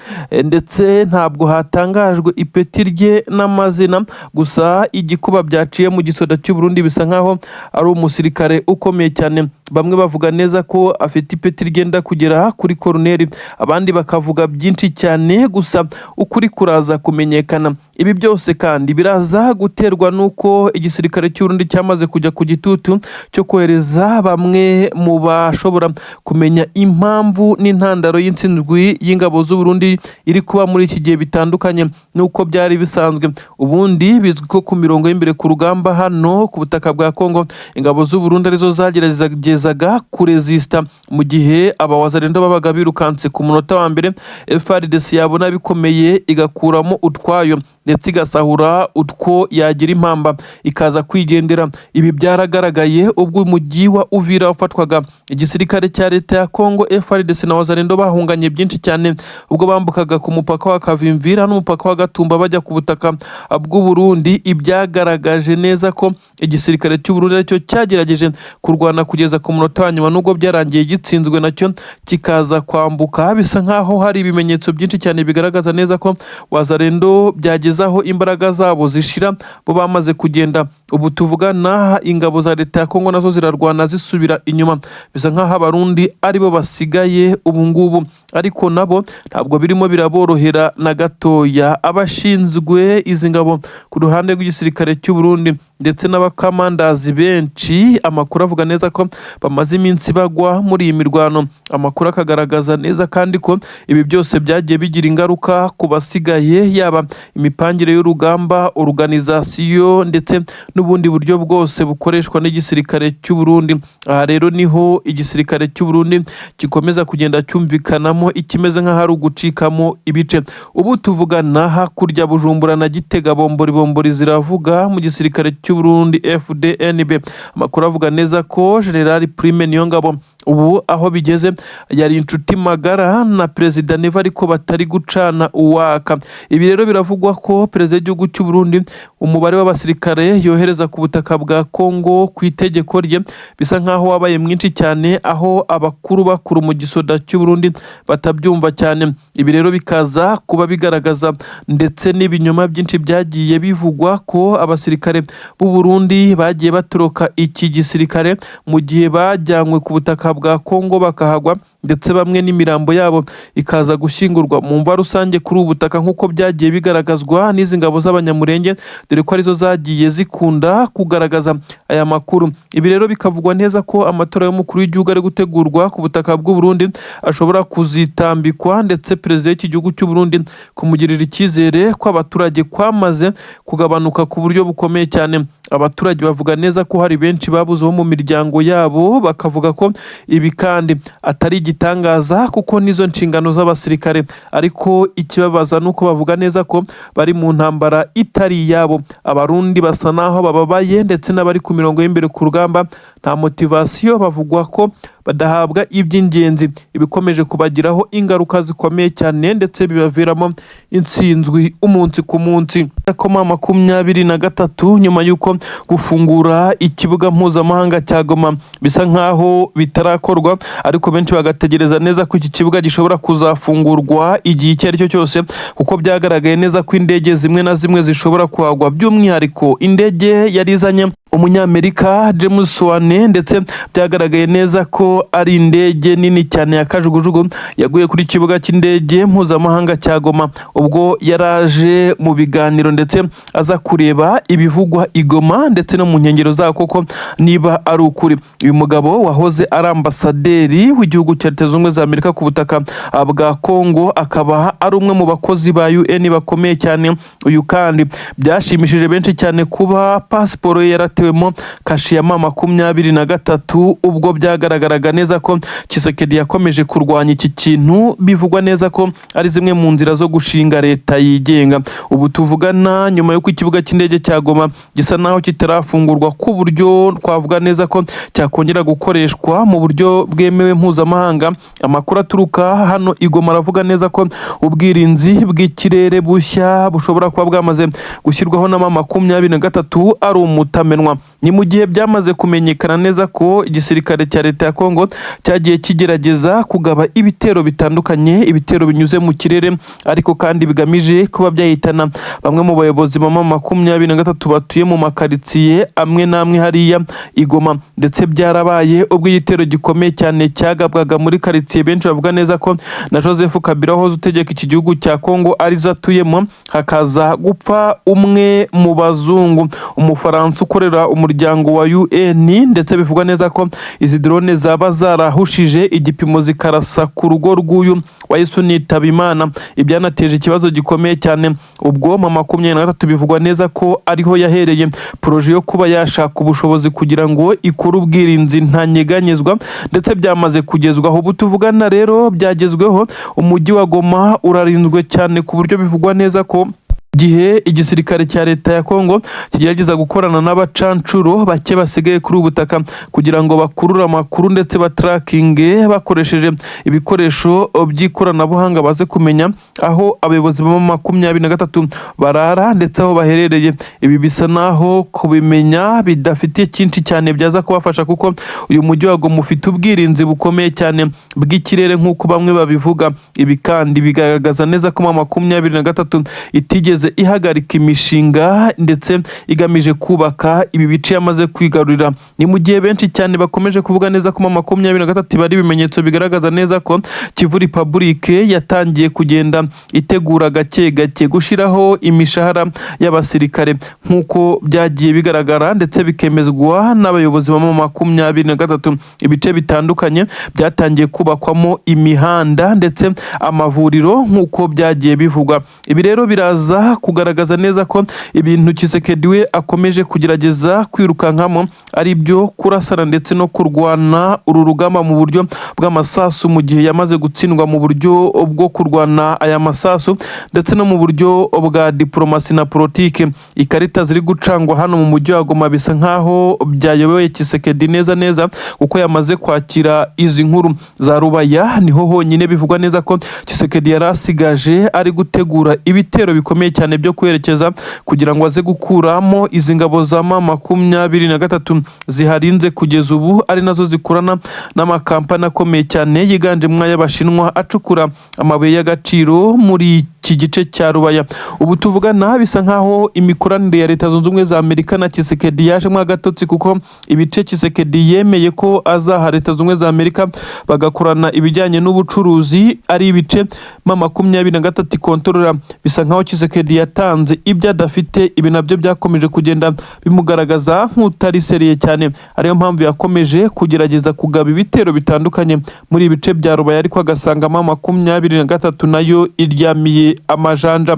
ndetse ntabwo hatangajwe ipeti rye n'amazina, gusa igikuba byaciye mu gisoda cy'u Burundi bisa nkaho ari umusirikare ukomeye cyane. Bamwe bavuga neza ko afite ipeti ryenda kugera kuri koroneri, abandi bakavuga byinshi cyane, gusa ukuri kuraza kumenyekana. Ibi byose kandi biraza guterwa n'uko igisirikare cy'u Burundi cyamaze kujya ku gitutu cyo kohereza bamwe mu bashobora kumenya impamvu n'intandaro y'intsinzwi y'ingabo z'u Burundi iri kuba muri iki gihe, bitandukanye n'uko byari bisanzwe. Ubundi bizwi ko ku mirongo y'imbere ku rugamba hano ku butaka bwa Kongo, ingabo z'u Burundi arizo zageragezaga kurezisita mu gihe abawazalendo babaga birukanse ku munota wa mbere. FARDC yabona bikomeye igakuramo utwayo ndetse igasahura utwo yagira impamba, ikaza kwigendera. Ibi byaragaragaye ubwo umujyi wa Uvira wafatwaga. Igisirikare cya leta ya Kongo FARDC na Wazalendo bahunganye byinshi cyane ubwo bambukaga ku mupaka wa Kavimvira n'umupaka wa Gatumba bajya ku butaka bw'u Burundi. Ibyagaragaje neza ko igisirikare cy'u Burundi aricyo cyagerageje kurwana kugeza ku munota wa nyuma, nubwo byarangiye gitsinzwe nacyo kikaza kwambuka. Bisa nkaho hari ibimenyetso byinshi cyane bigaragaza neza ko Wazalendo byageze aho imbaraga zabo zishira bo bamaze kugenda. Ubu tuvugana, ingabo za leta ya Kongo nazo zirarwana zisubira inyuma, bisa nkaho Abarundi aribo basigaye ubu ngubu, ariko nabo ntabwo birimo biraborohera na gatoya. Abashinzwe izi ngabo ku ruhande rw'igisirikare cy'u Burundi ndetse n'abakamandazi benshi, amakuru avuga neza ko bamaze iminsi bagwa muri iyi mirwano. Amakuru akagaragaza neza kandi ko ibi byose byagiye bigira ingaruka ku basigaye, yaba imipangire y'urugamba, organisation ndetse n'ubundi buryo bwose bukoreshwa n'igisirikare cy'u Burundi. Aha rero niho igisirikare cy'u Burundi gikomeza kugenda cyumvikanamo ikimeze nk'aho ari ugucikamo ibice. Ubu tuvugana, hakurya Bujumbura na Gitega, bombori bombori ziravuga mu gisirikare cy'u Burundi FDNB. Amakuru avuga neza ko General Prime Niyongabo ubu aho bigeze yari inshuti magara na Perezida Neva, ariko batari gucana uwaka. Ibi rero biravugwa ko perezida w'igihugu cy'u Burundi, umubare w'abasirikare yohereza ku butaka bwa Kongo ku itegeko rye bisa nkaho wabaye mwinshi cyane, aho abakuru bakuru mu gisoda cy'u Burundi batabyumva cyane. Ibi rero bikaza kuba bigaragaza ndetse n'ibinyoma byinshi byagiye bivugwa ko abasirikare b'u Burundi bagiye batoroka iki gisirikare mu gihe bajyanywe ku butaka bwa Kongo bakahagwa, ndetse bamwe n'imirambo yabo ikaza gushyingurwa mu mva rusange kuri ubu butaka, nk'uko byagiye bigaragazwa n'izi ngabo z'Abanyamurenge, dore ko arizo zagiye zikunda kugaragaza aya makuru. Ibi rero bikavugwa neza ko amatora y'umukuru w'igihugu ari gutegurwa ku butaka bw'u Burundi ashobora kuzitambikwa, ndetse perezida w'iki gihugu cy'u Burundi kumugirira icyizere kw'abaturage kwamaze kugabanuka ku buryo bukomeye cyane. Abaturage bavuga neza ko hari benshi babuze bo mu miryango yabo, bakavuga ko ibi kandi atari igitangaza kuko nizo nshingano z'abasirikare, ariko ikibabaza ni uko bavuga neza ko bari mu ntambara itari iyabo. Abarundi basa naho bababaye, ndetse n'abari ku mirongo y'imbere ku rugamba nta motivation, bavugwa ko badahabwa iby'ingenzi, ibikomeje kubagiraho ingaruka zikomeye cyane ndetse bibaviramo intsinzwi umunsi ku munsi. Koma 23, nyuma y'uko gufungura ikibuga mpuzamahanga cya Goma bisa nkaho bitarakorwa, ariko benshi bagategereza neza ko iki kibuga gishobora kuzafungurwa igihe icyo ari cyo cyose, kuko byagaragaye neza ko indege zimwe na zimwe zishobora kuhagwa, by'umwihariko indege yari izanye Umunyamerika James Swan, ndetse byagaragaye neza ko ari indege nini cyane ya kajugujugu yaguye kuri kibuga cy'indege mpuzamahanga cya Goma, ubwo yaraje mu biganiro ndetse aza kureba ibivugwa i Goma ndetse no mu nkengero zaho koko niba ari ukuri. Uyu mugabo wahoze ari ambasaderi w'igihugu cya Leta Zunze Ubumwe za Amerika ku butaka bwa Congo, akaba ari umwe mu bakozi ba UN bakomeye cyane. Uyu kandi byashimishije benshi cyane kuba pasiporo ye yaratewemo kashe ya M23, ubwo byagaragaraga neza ko Tshisekedi yakomeje kurwanya iki kintu, bivugwa neza ko ari zimwe mu nzira zo gushinga leta yigenga. Ubu tuvugana, nyuma y'uko ikibuga cy'indege cya Goma gisa naho kitarafungurwa ku buryo twavuga neza ko cyakongera gukoreshwa mu buryo bwemewe mpuzamahanga, amakuru aturuka hano i Goma aravuga neza ko ubwirinzi bw'ikirere bushya bushobora kuba bwamaze gushyirwaho na M23 ari umutamenwa. Ni mu gihe byamaze kumenyekana neza ko igisirikare cya leta ya Congo cyagiye kigerageza kugaba ibitero bitandukanye, ibitero binyuze mu kirere ariko kandi bigamije kuba byahitana bamwe mu bayobozi ba M23 batuye mu makaritsiye amwe n'amwe hariya i Goma. Ndetse byarabaye ubwo igitero gikomeye cyane cyagabwaga muri karitsiye benshi bavuga neza ko na Joseph Kabila wahoze utegeka iki gihugu cya Congo arizo atuyemo, hakaza gupfa umwe mu bazungu, Umufaransa ukorera umuryango wa UN. Ndetse bivugwa neza ko izi drone zaba zarahushije igipimo zikarasa ku rugo rw'uyu wahise unitaba Imana, ibyanateje ikibazo gikomeye cyane. Ubwo M23 bivugwa neza ko ariho yahereye projet yo kuba yashaka ubushobozi kugira ngo ikore ubwirinzi ntanyeganyezwa, ndetse byamaze kugezwaho. Ubu tuvugana rero byagezweho, umujyi wa Goma urarinzwe cyane ku buryo bivugwa neza ko gihe igisirikare cya leta ya Congo kigerageza gukorana n'abacancuro bake basigaye kuri ubu butaka kugira ngo bakurure amakuru ndetse batrackinge bakoresheje ibikoresho by'ikoranabuhanga, baze kumenya aho abayobozi ba 23 barara ndetse aho baherereye. Ibi bisa naho kubimenya bidafitiye cyinshi cyane byaza kubafasha, kuko uyu mujyi wa Goma ufite ubwirinzi bukomeye cyane bw'ikirere nk'uko bamwe babivuga. Ibi kandi bigaragaza neza ko M23 itigeze ihagarika imishinga ndetse igamije kubaka ibi bice yamaze kwigarurira. Ni mu gihe benshi cyane bakomeje kuvuga neza ko M23 bari ibimenyetso bigaragaza neza ko Kivu Republic yatangiye kugenda itegura gake gake gushyiraho imishahara y'abasirikare, nk'uko byagiye bigaragara ndetse bikemezwa n'abayobozi ba M23. Ibice bitandukanye byatangiye kubakwamo imihanda ndetse amavuriro nk'uko byagiye bivugwa. Ibi rero biraza kugaragaza neza ko ibintu Tshisekedi we akomeje kugerageza kwirukankamo ari byo kurasana ndetse no kurwana uru rugamba mu buryo bw'amasasu, mu gihe yamaze gutsindwa mu buryo bwo kurwana aya masasu ndetse no mu buryo bwa diplomasi na politike. Ikarita ziri gucangwa hano mu mujyi wa Goma bisa nkaho byayoboye Tshisekedi neza neza, kuko yamaze kwakira izi nkuru za Rubaya. Niho honyine bivugwa neza ko Tshisekedi yari asigaje ari gutegura ibitero bikomeye cyane byo kwerekeza kugira ngo aze gukuramo izi ngabo za M23 ziharinze kugeza ubu, ari nazo zikorana n'amakampani akomeye cyane yiganjemo ay'Abashinwa acukura amabuye y'agaciro muri iki gice cya Rubaya. Ubu tuvugana bisa nkaho imikoranire ya Leta Zunze Ubumwe za Amerika na Tshisekedi yajemo agatotsi, kuko ibice Tshisekedi yemeye ko azaha Leta Zunze Ubumwe za Amerika bagakorana ibijyanye n'ubucuruzi ari ibice M23 ikontorora. Bisa nkaho Tshisekedi yatanze ibyo adafite. Ibi nabyo byakomeje kugenda bimugaragaza nk'utari sérieux cyane, ariyo mpamvu yakomeje kugerageza kugaba ibitero bitandukanye muri ibi bice bya Rubaya, ariko agasanga M23 nayo iryamiye amajanja.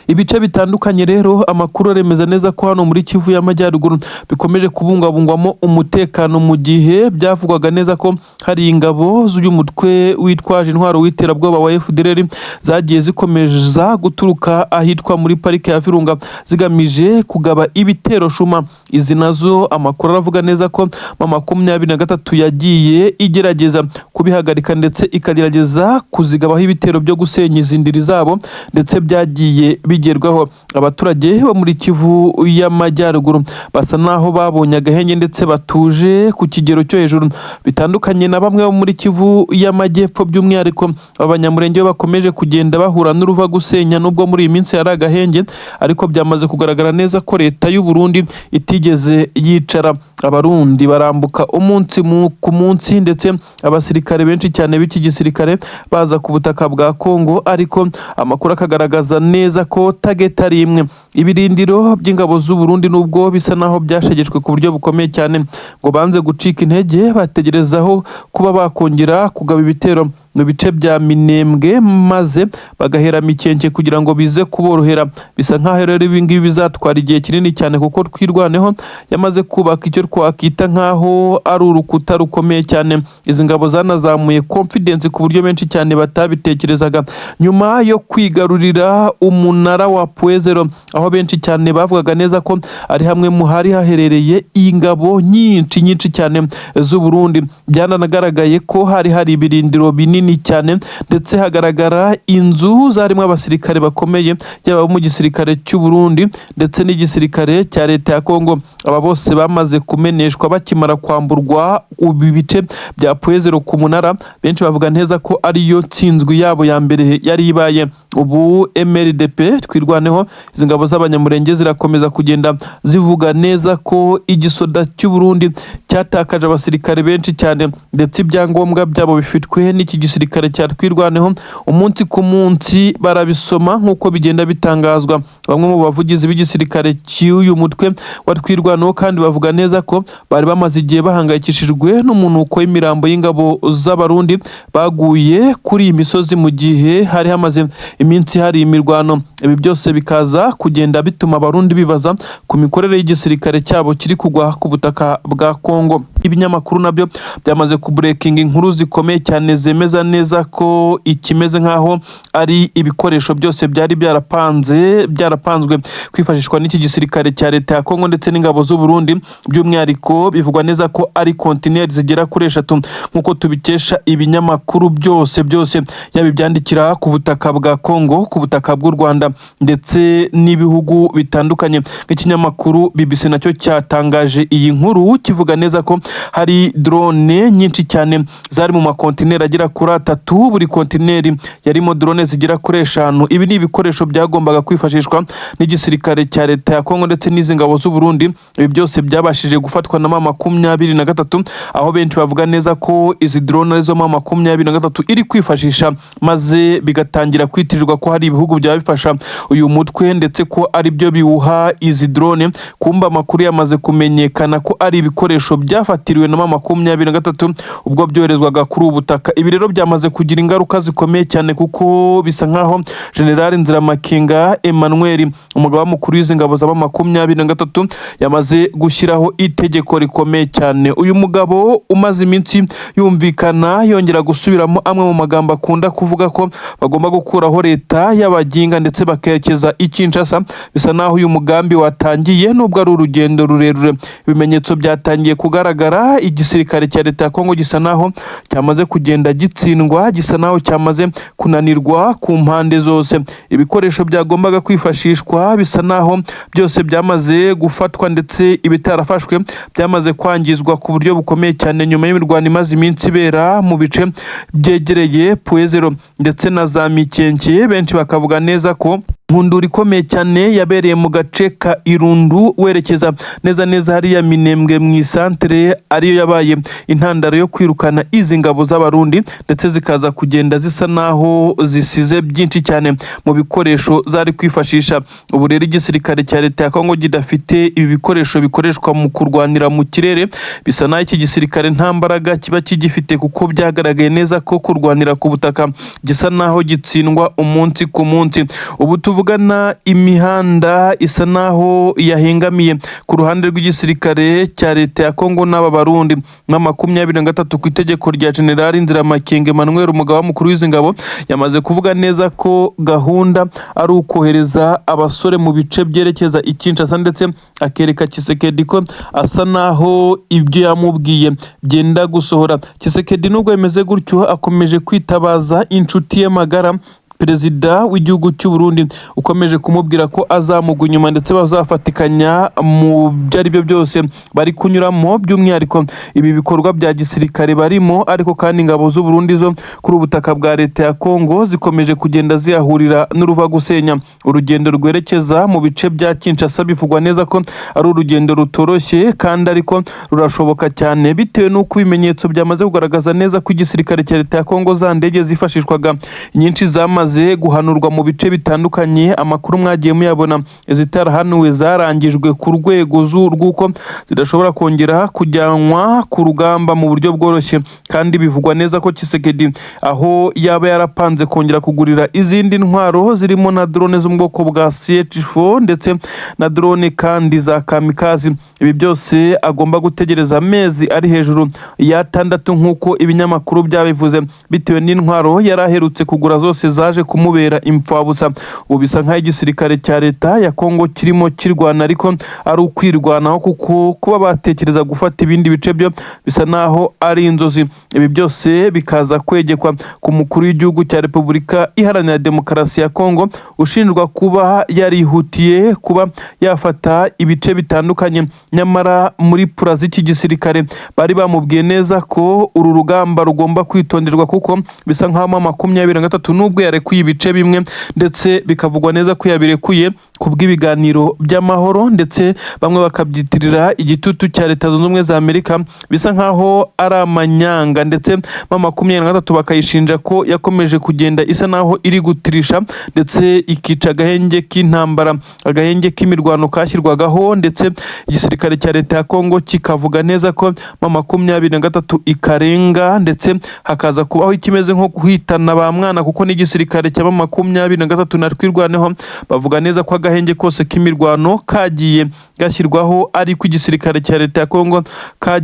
Ibice bitandukanye rero, amakuru aremeza neza ko hano muri Kivu y'Amajyaruguru bikomeje kubungabungwamo umutekano, mu gihe byavugwaga neza ko hari ingabo z'uyu mutwe witwaje intwaro w'iterabwoba wa FDLR zagiye zikomeza guturuka ahitwa muri parike ya Virunga zigamije kugaba ibitero shuma. Izi nazo amakuru aravuga neza ko M23 yagiye igerageza kubihagarika ndetse ikagerageza kuzigabaho ibitero byo gusenya izi ndiri zabo, ndetse byagiye byagiye bigerwaho. Abaturage bo muri Kivu y'Amajyaruguru basa naho babonye agahenge ndetse batuje ku kigero cyo hejuru, bitandukanye na bamwe bo muri Kivu y'Amajyepfo, by'umwihariko Abanyamurenge bo bakomeje kugenda bahura n'uruva gusenya. Nubwo muri iyi minsi hari agahenge, ariko byamaze kugaragara neza ko leta y'u Burundi itigeze yicara. Abarundi barambuka umunsi ku munsi, ndetse abasirikare benshi cyane b'iki gisirikare baza ku butaka bwa Kongo, ariko amakuru akagaragaza neza ko target ari imwe: ibirindiro by'ingabo z'u Burundi. Nubwo bisa naho byashegeshwe ku buryo bukomeye cyane, ngo banze gucika intege, bategerezaho kuba bakongera kugaba ibitero mu bice bya Minembwe, maze bagahera Mikenke kugira ngo bize kuborohera. Bisa nkaho rero ibi ngibi bizatwara igihe kinini cyane, kuko Twirwaneho yamaze kubaka icyo twakita nkaho ari urukuta rukomeye cyane. Izi ngabo zanazamuye confidence ku buryo benshi cyane batabitekerezaga, nyuma yo kwigarurira umunara wa Point Zéro, aho benshi cyane bavugaga neza ko ari hamwe mu hari haherereye ingabo nyinshi nyinshi cyane z'u Burundi. Byanagaragaye ko hari hari ibirindiro binini cyane, ndetse hagaragara inzu zarimo abasirikare bakomeye, yaba abo mu gisirikare cy'u Burundi ndetse n'igisirikare cya leta ya Kongo. Aba bose bamaze kumeneshwa bakimara kwamburwa ibi bice bya Point Zéro ku munara. Benshi bavuga neza ko ariyo ntsinzwi yabo ya mbere yari ibaye. Ubu MRDP Twirwaneho, izi ngabo z'Abanyamurenge, zirakomeza kugenda zivuga neza ko igisoda cy'u Burundi cyatakaje abasirikare benshi cyane, ndetse ibyangombwa byabo bifitwe n'iki gisirikare cya Twirwaneho. Umunsi ku munsi barabisoma nk'uko bigenda bitangazwa. Bamwe mu bavugizi b'igisirikare cy'uyu mutwe wa Twirwaneho kandi bavuga neza ko bari bamaze igihe bahangayikishijwe n'umunuko w'imirambo y'ingabo z'Abarundi baguye kuri iyi misozi mu gihe hari hamaze iminsi hari imirwano. Ibi byose bikaza kugenda bituma Abarundi bibaza ku mikorere y'igisirikare cyabo kiri kugwa ku butaka bwa Kongo. Ibinyamakuru nabyo byamaze kubreakinga inkuru zikomeye cyane zemeza neza ko ikimeze nk'aho ari ibikoresho byose byari byarapanze, byarapanzwe kwifashishwa n'iki gisirikare cya leta ya Kongo ndetse n'ingabo z'u Burundi. By'umwihariko bivugwa neza ko ari kontineri zigera kuri 3, nk'uko tubikesha ibinyamakuru byose byose, yaba ibyandikira ku butaka bwa Kongo, ku butaka bw'u Rwanda ndetse n'ibihugu bitandukanye. Nk'ikinyamakuru BBC nacyo cyatangaje iyi nkuru, kivuga neza ko hari drone nyinshi cyane zari mu makontineri agera kuri 3, buri kontineri yarimo drone zigera kuri 5. Ibi ni ibikoresho byagombaga kwifashishwa n'igisirikare cya leta ya Kongo ndetse n'izi ngabo z'u Burundi. Ibi byose byabashije gufatwa na M23, aho benshi bavuga neza ko izi drone arizo M23 iri kwifashisha, maze bigatangira kwitirirwa ko hari ibihugu byaba bifasha uyu mutwe, ndetse ko ari byo biwuha izi drone. Kumba amakuru yamaze kumenyekana ko ari ibikoresho byafatiriwe na M23 ubwo byoherezwaga kuri ubu butaka. Ibi rero byamaze kugira ingaruka zikomeye cyane, kuko bisa nkaho General Nziramakenga Emmanuel, umugaba mukuru w'izi ngabo za M23, yamaze gushyiraho itegeko rikomeye cyane. Uyu mugabo umaze iminsi yumvikana yongera gusubiramo amwe mu magambo akunda kuvuga, ko bagomba gukuraho leta y'abaginga ndetse bakerekeza i Kinshasa, bisa naho uyu mugambi watangiye, nubwo ari urugendo rurerure. Ibimenyetso byatangiye kugaragara. Igisirikare cya leta ya Kongo gisa naho cyamaze kugenda gitsindwa, gisa naho cyamaze kunanirwa ku mpande zose. Ibikoresho byagombaga kwifashishwa bisa naho byose byamaze gufatwa, ndetse ibitarafashwe byamaze kwangizwa ku buryo bukomeye cyane, nyuma y'imirwano imaze iminsi ibera mu bice byegereye Point Zéro ndetse na za Mikenke. Benshi bakavuga neza ko inkundura ikomeye cyane yabereye mu gace ka Irundu, werekeza neza neza hariya Minembwe mu isantere, ariyo yabaye intandaro yo kwirukana izi ngabo z'Abarundi, ndetse zikaza kugenda zisa naho zisize byinshi cyane mu bikoresho zari kwifashisha. Ubu rero igisirikare cya leta ya Kongo kidafite ibi bikoresho bikoreshwa mu kurwanira mu kirere, bisa naho iki gisirikare nta mbaraga kiba kigifite, kuko byagaragaye neza ko kurwanira ku butaka gisa naho gitsindwa umunsi ku munsi. Ubu tuvugana, imihanda isa naho yahengamiye ku ruhande rw'igisirikare cya leta ya Kongo n'aba Barundi na 23. Ku itegeko rya General Nziramakenga Emmanuel, umugaba mukuru w'izi ngabo, yamaze kuvuga neza ko gahunda ari ukohereza abasore mu bice byerekeza i Kinshasa, ndetse akereka Tshisekedi ko asa naho ibyo yamubwiye byenda gusohora. Tshisekedi, nubwo bimeze gutyo, akomeje kwitabaza inshuti ye magara Perezida w'igihugu cy'u Burundi ukomeje kumubwira ko azamugwa inyuma ndetse bazafatikanya mu byo ari byo byose bari kunyuramo, by'umwihariko ibi bikorwa bya gisirikare barimo. Ariko kandi ingabo z'u Burundi zo kuri ubutaka bwa leta ya Kongo zikomeje kugenda ziyahurira n'uruva gusenya. Urugendo rwerekeza mu bice bya Kinshasa bivugwa neza ko ari urugendo rutoroshye kandi ariko rurashoboka cyane, bitewe n'uko ibimenyetso byamaze kugaragaza neza ko igisirikare cya leta ya Kongo, za ndege zifashishwaga nyinshi zamaze guhanurwa mu bice bitandukanye. Amakuru mwagiye muyabona, izitarahanuwe zarangijwe ku rwego rw'uko zidashobora kongera kujyanwa ku rugamba mu buryo bworoshye. Kandi bivugwa neza ko Tshisekedi aho yaba yarapanze kongera kugurira izindi ntwaro zirimo na drone zo mu bwoko bwa CH4 ndetse na drone kandi za kamikazi. Ibi byose agomba gutegereza amezi ari hejuru y'atandatu nk'uko ibinyamakuru byabivuze, bitewe n'intwaro yari aherutse kugura zose zaje kumubera impfabusa. Ubu bisa nk'aho igisirikare cya leta ya Kongo kirimo kirwana, ariko ari ukwirwanaho, kuko kuba batekereza gufata ibindi bice byo bisa naho ari inzozi. Ibi byose bikaza kwegekwa ku mukuru w'igihugu cya Repubulika Iharanira Demokarasi ya Kongo, ushinjwa kuba yarihutiye kuba yafata ibice bitandukanye, nyamara muri plan z'iki gisirikare bari bamubwiye neza ko uru rugamba rugomba kwitonderwa, kuko bisa nk'aho M23, nubwo yarekuye ibice bimwe ndetse bikavugwa neza ko yabirekuye ku bw'ibiganiro by'amahoro, ndetse bamwe bakabyitirira igitutu cya Leta Zunze Ubumwe za Amerika, bisa nk'aho ari amanyanga. Ndetse M23 bakayishinja ko yakomeje kugenda isa naho iri gutirisha ndetse ikica agahenge k'intambara, agahenge k'imirwano kashyirwagaho, ndetse igisirikare cya leta ya Kongo kikavuga neza ko M23 ikarenga, ndetse hakaza kubaho ikimeze nko guhitana ba mwana, kuko n'igisirikare cya M23 na Twirwaneho bavuga neza ko agahenge kose k'imirwano kagiye gashyirwaho, ariko igisirikare cya leta ya Kongo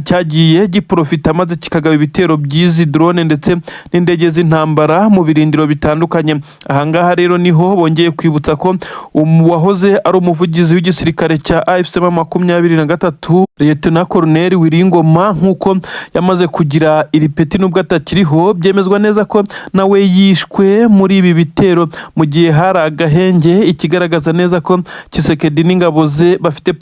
cyagiye giprofita maze kikagaba ibitero by'izi drone ndetse n'indege z'intambara mu birindiro bitandukanye. Ahangaha rero niho bongeye kwibutsa ko uwahoze ari umuvugizi w'igisirikare cya AFC M23, Lieutenant Colonel Willy Ngoma, nk'uko yamaze kugira iri peti nubwo atakiriho, byemezwa neza ko nawe yishwe muri ibi bitero mu gihe hari agahenge, ikigaragaza neza ko Tshisekedi n'ingabo ze bafite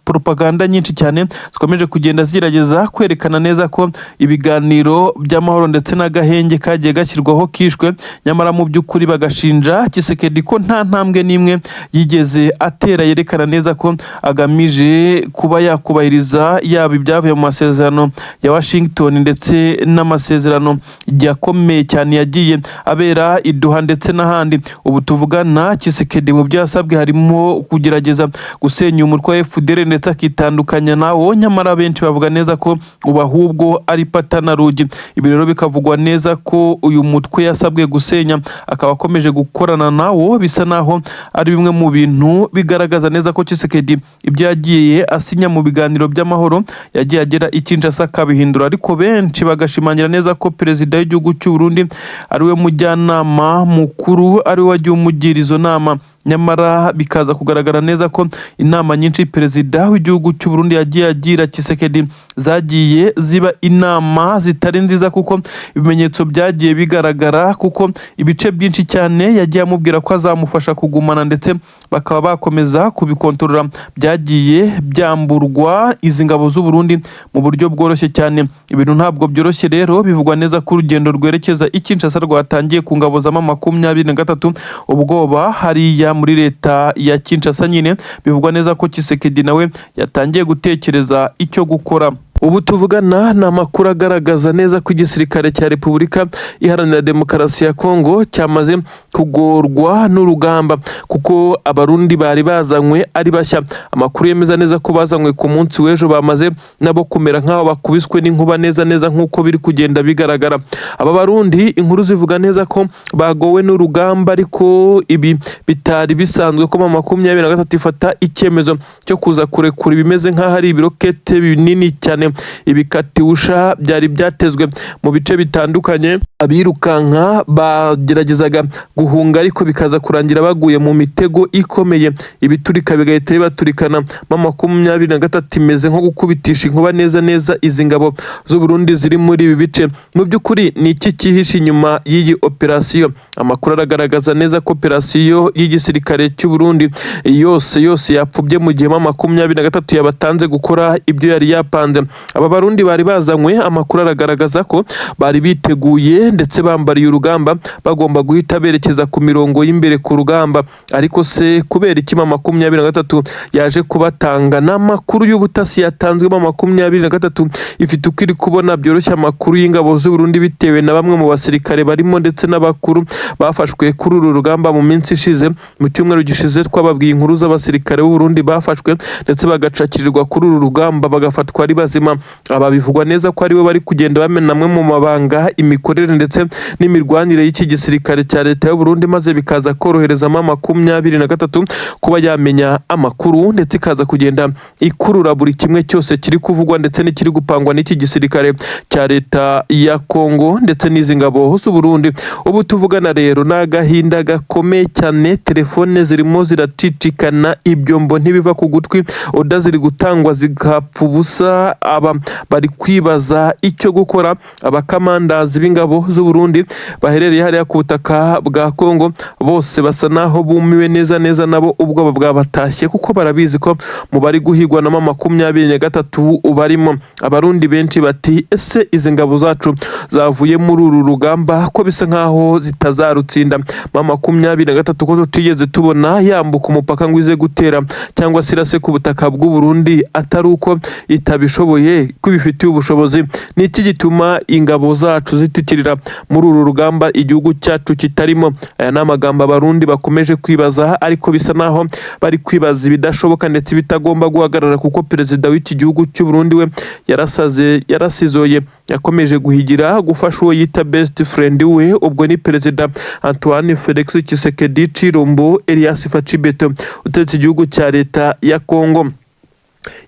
propaganda nyinshi cyane zikomeje kugenda zigerageza kwerekana neza ko ibiganiro by'amahoro ndetse n'agahenge kagiye gashyirwaho kishwe, nyamara mu by'ukuri bagashinja Tshisekedi ko nta ntambwe n'imwe yigeze atera yerekana neza ko agamije kuba yakubahiriza yaba ibyavuye mu masezerano ya Washington ndetse n'amasezerano yakomeye cyane yagiye abera i Doha ndetse n'ahandi. Ubu tuvugana, Tshisekedi mu byo yasabwe harimo kugerageza gusenya umutwe wa FDLR ndetse akitandukanya nawo, nyamara benshi bavuga neza ko ubu ahubwo ari patana rugi. Ibi rero bikavugwa neza ko uyu mutwe yasabwe gusenya akaba akomeje gukorana nawo, bisa naho ari bimwe mu bintu bigaragaza neza ko Tshisekedi ibyo yagiye asinya mu biganiro by'amahoro yagiye agera i Kinshasa akabihindura. Ariko benshi bagashimangira neza ko perezida w'igihugu cy'u Burundi ariwe mujyanama mukuru, ariwe wagiye umugira izo nama, nyamara bikaza kugaragara neza ko inama nyinshi perezida w'igihugu cy'u Burundi yagiye agira Tshisekedi zagiye ziba inama zitari nziza, kuko ibimenyetso byagiye bigaragara, kuko ibice byinshi cyane yagiye amubwira ko azamufasha kugumana ndetse bakaba bakomeza kubikontorora byagiye byamburwa izi ngabo z'u Burundi mu buryo bworoshye cyane. Ibintu ntabwo byoroshye rero. Bivugwa neza ko urugendo rwerekeza i Kinshasa rwatangiye ku ngabo za M23. Ubwoba hariya muri leta ya Kinshasa nyine, bivugwa neza ko Tshisekedi nawe yatangiye gutekereza icyo gukora. Ubu tuvugana ni amakuru agaragaza neza ko igisirikare cya Repubulika Iharanira Demokarasi ya Kongo cyamaze kugorwa n'urugamba, kuko Abarundi bari bazanywe ari bashya, amakuru yemeza neza ko bazanywe ku munsi w'ejo, bamaze nabo kumera nk'aho bakubiswe n'inkuba neza neza nk'uko biri kugenda bigaragara. Aba Barundi inkuru zivuga neza ko bagowe n'urugamba, ariko ibi bitari bisanzwe ko M23 ifata icyemezo cyo kuza kurekura ibimeze nk'aho ari ibirokete binini cyane. Ibikatiwusha byari byatezwe mu bice bitandukanye, abirukanka bageragezaga guhunga ariko bikaza kurangira baguye mu mitego ikomeye, ibiturika bigahita bibaturikana. M23 imeze nko gukubitisha inkuba neza neza izi ngabo z'u Burundi ziri muri ibi bice. Mu by'ukuri ni iki cyihishe inyuma y'iyi operasiyo? Amakuru aragaragaza neza ko operasiyo y'igisirikare cy'u Burundi yose yose yapfubye mu gihe M23 yabatanze gukora ibyo yari yapanze. Aba Barundi bari bazanywe, amakuru aragaragaza ko bari biteguye ndetse bambariye urugamba, bagomba guhita berekeza ku mirongo y'imbere ku rugamba. Ariko se kubera iki M23 yaje kubatanga? N'amakuru y'ubutasi yatanzwe, M23 ifite uko iri kubona byoroshye amakuru y'ingabo z'u Burundi bitewe na bamwe mu basirikare barimo ndetse n'abakuru bafashwe kuri uru rugamba mu minsi ishize. Mu cyumweru gishize twababwiye inkuru z'abasirikare b'u Burundi bafashwe ndetse bagacakirirwa kuri uru rugamba, bagafatwa ari bazima. Aba bivugwa neza ko aribo bari kugenda bamena amwe mu mabanga, imikorere ndetse n'imirwanire y'iki gisirikare cya leta y'u Burundi, maze bikaza korohereza M23 kuba yamenya amakuru ndetse ikaza kugenda ikurura buri kimwe cyose kiri kuvugwa ndetse n'ikiri gupangwa n'iki gisirikare cya leta ya Kongo ndetse n'izi ngabo z'u Burundi. Ubu tuvugana rero ni agahinda gakomeye cyane, telefone zirimo ziracicikana, ibyombo ntibiva ku gutwi, order ziri gutangwa zigapfa ubusa. Aba bari kwibaza icyo gukora. Abakamandazi b'ingabo z'u Burundi baherereye hariya ku butaka bwa Kongo bose basa naho bumiwe neza neza, nabo ubwoba bwabatashye kuko barabizi ko mu bari guhigwa na M23 barimo. Abarundi benshi bati: "Ese izi ngabo zacu zavuye muri uru rugamba ko bisa nkaho zitazarutsinda? M23 ko tutigeze tubona yambuka umupaka ngo ize gutera cyangwa se irase ku butaka bw'u Burundi, atari uko itabishoboye, ko ibifitiye ubushobozi, ni iki gituma ingabo zacu zitikirira muri uru rugamba igihugu cyacu kitarimo?" Aya ni amagambo Abarundi bakomeje kwibaza, ariko bisa naho bari kwibaza ibidashoboka ndetse bitagomba guhagarara, kuko perezida w'iki gihugu cy'u Burundi we yarasaze, yarasizoye, yakomeje guhigira gufasha uwo yita best friend we. Ubwo ni perezida Antoine Felix Tshisekedi Tshilombo Elias Fatshi Beto utegetse igihugu cya leta ya Kongo.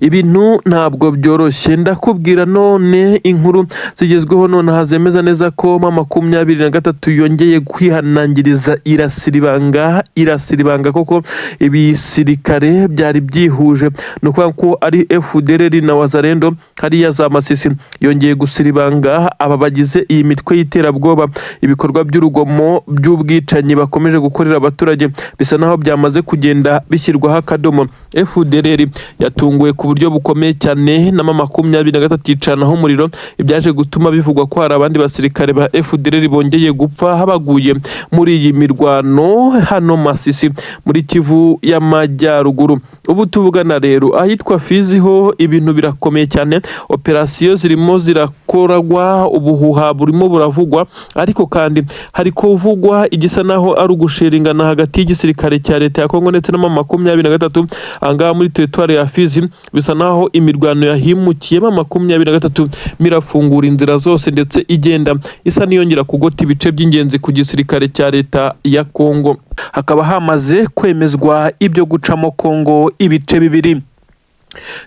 Ibintu ntabwo byoroshye, ndakubwira. None inkuru zigezweho nonaha zemeza neza ko M23 yongeye kwihanangiriza, irasira ibanga, irasira ibanga koko ibisirikare byari byihuje, ni ukuvuga ko ari FDLR na Wazalendo hariya za Masisi. Yongeye gusira ibanga aba bagize iyi mitwe y'iterabwoba. Ibikorwa by'urugomo by'ubwicanyi bakomeje gukorera abaturage bisa naho byamaze kugenda bishyirwaho akadomo. FDLR yatunguwe ku buryo bukomeye cyane na M23 yicanaho umuriro, ibyaje gutuma bivugwa ko hari abandi basirikare ba FDLR bongeye gupfa baguye muri iyi mirwano hano Masisi muri Kivu y'Amajyaruguru. Ubu tuvugana rero ahitwa Fizi ho ibintu birakomeye cyane, operasiyo zirimo zirakorwa, ubuhuha burimo buravugwa, ariko kandi hari kuvugwa igisa naho ari ugusheringana hagati y'igisirikare cya leta ya Kongo ndetse na M23 ahangaha muri teritwari ya Fizi. Bisa naho imirwano yahimukiye, M23 mirafungura inzira zose ndetse igenda isa n'iyongera kugota ibice by'ingenzi ku gisirikare cya leta ya Kongo. Hakaba hamaze kwemezwa ibyo gucamo Kongo ibice bibiri.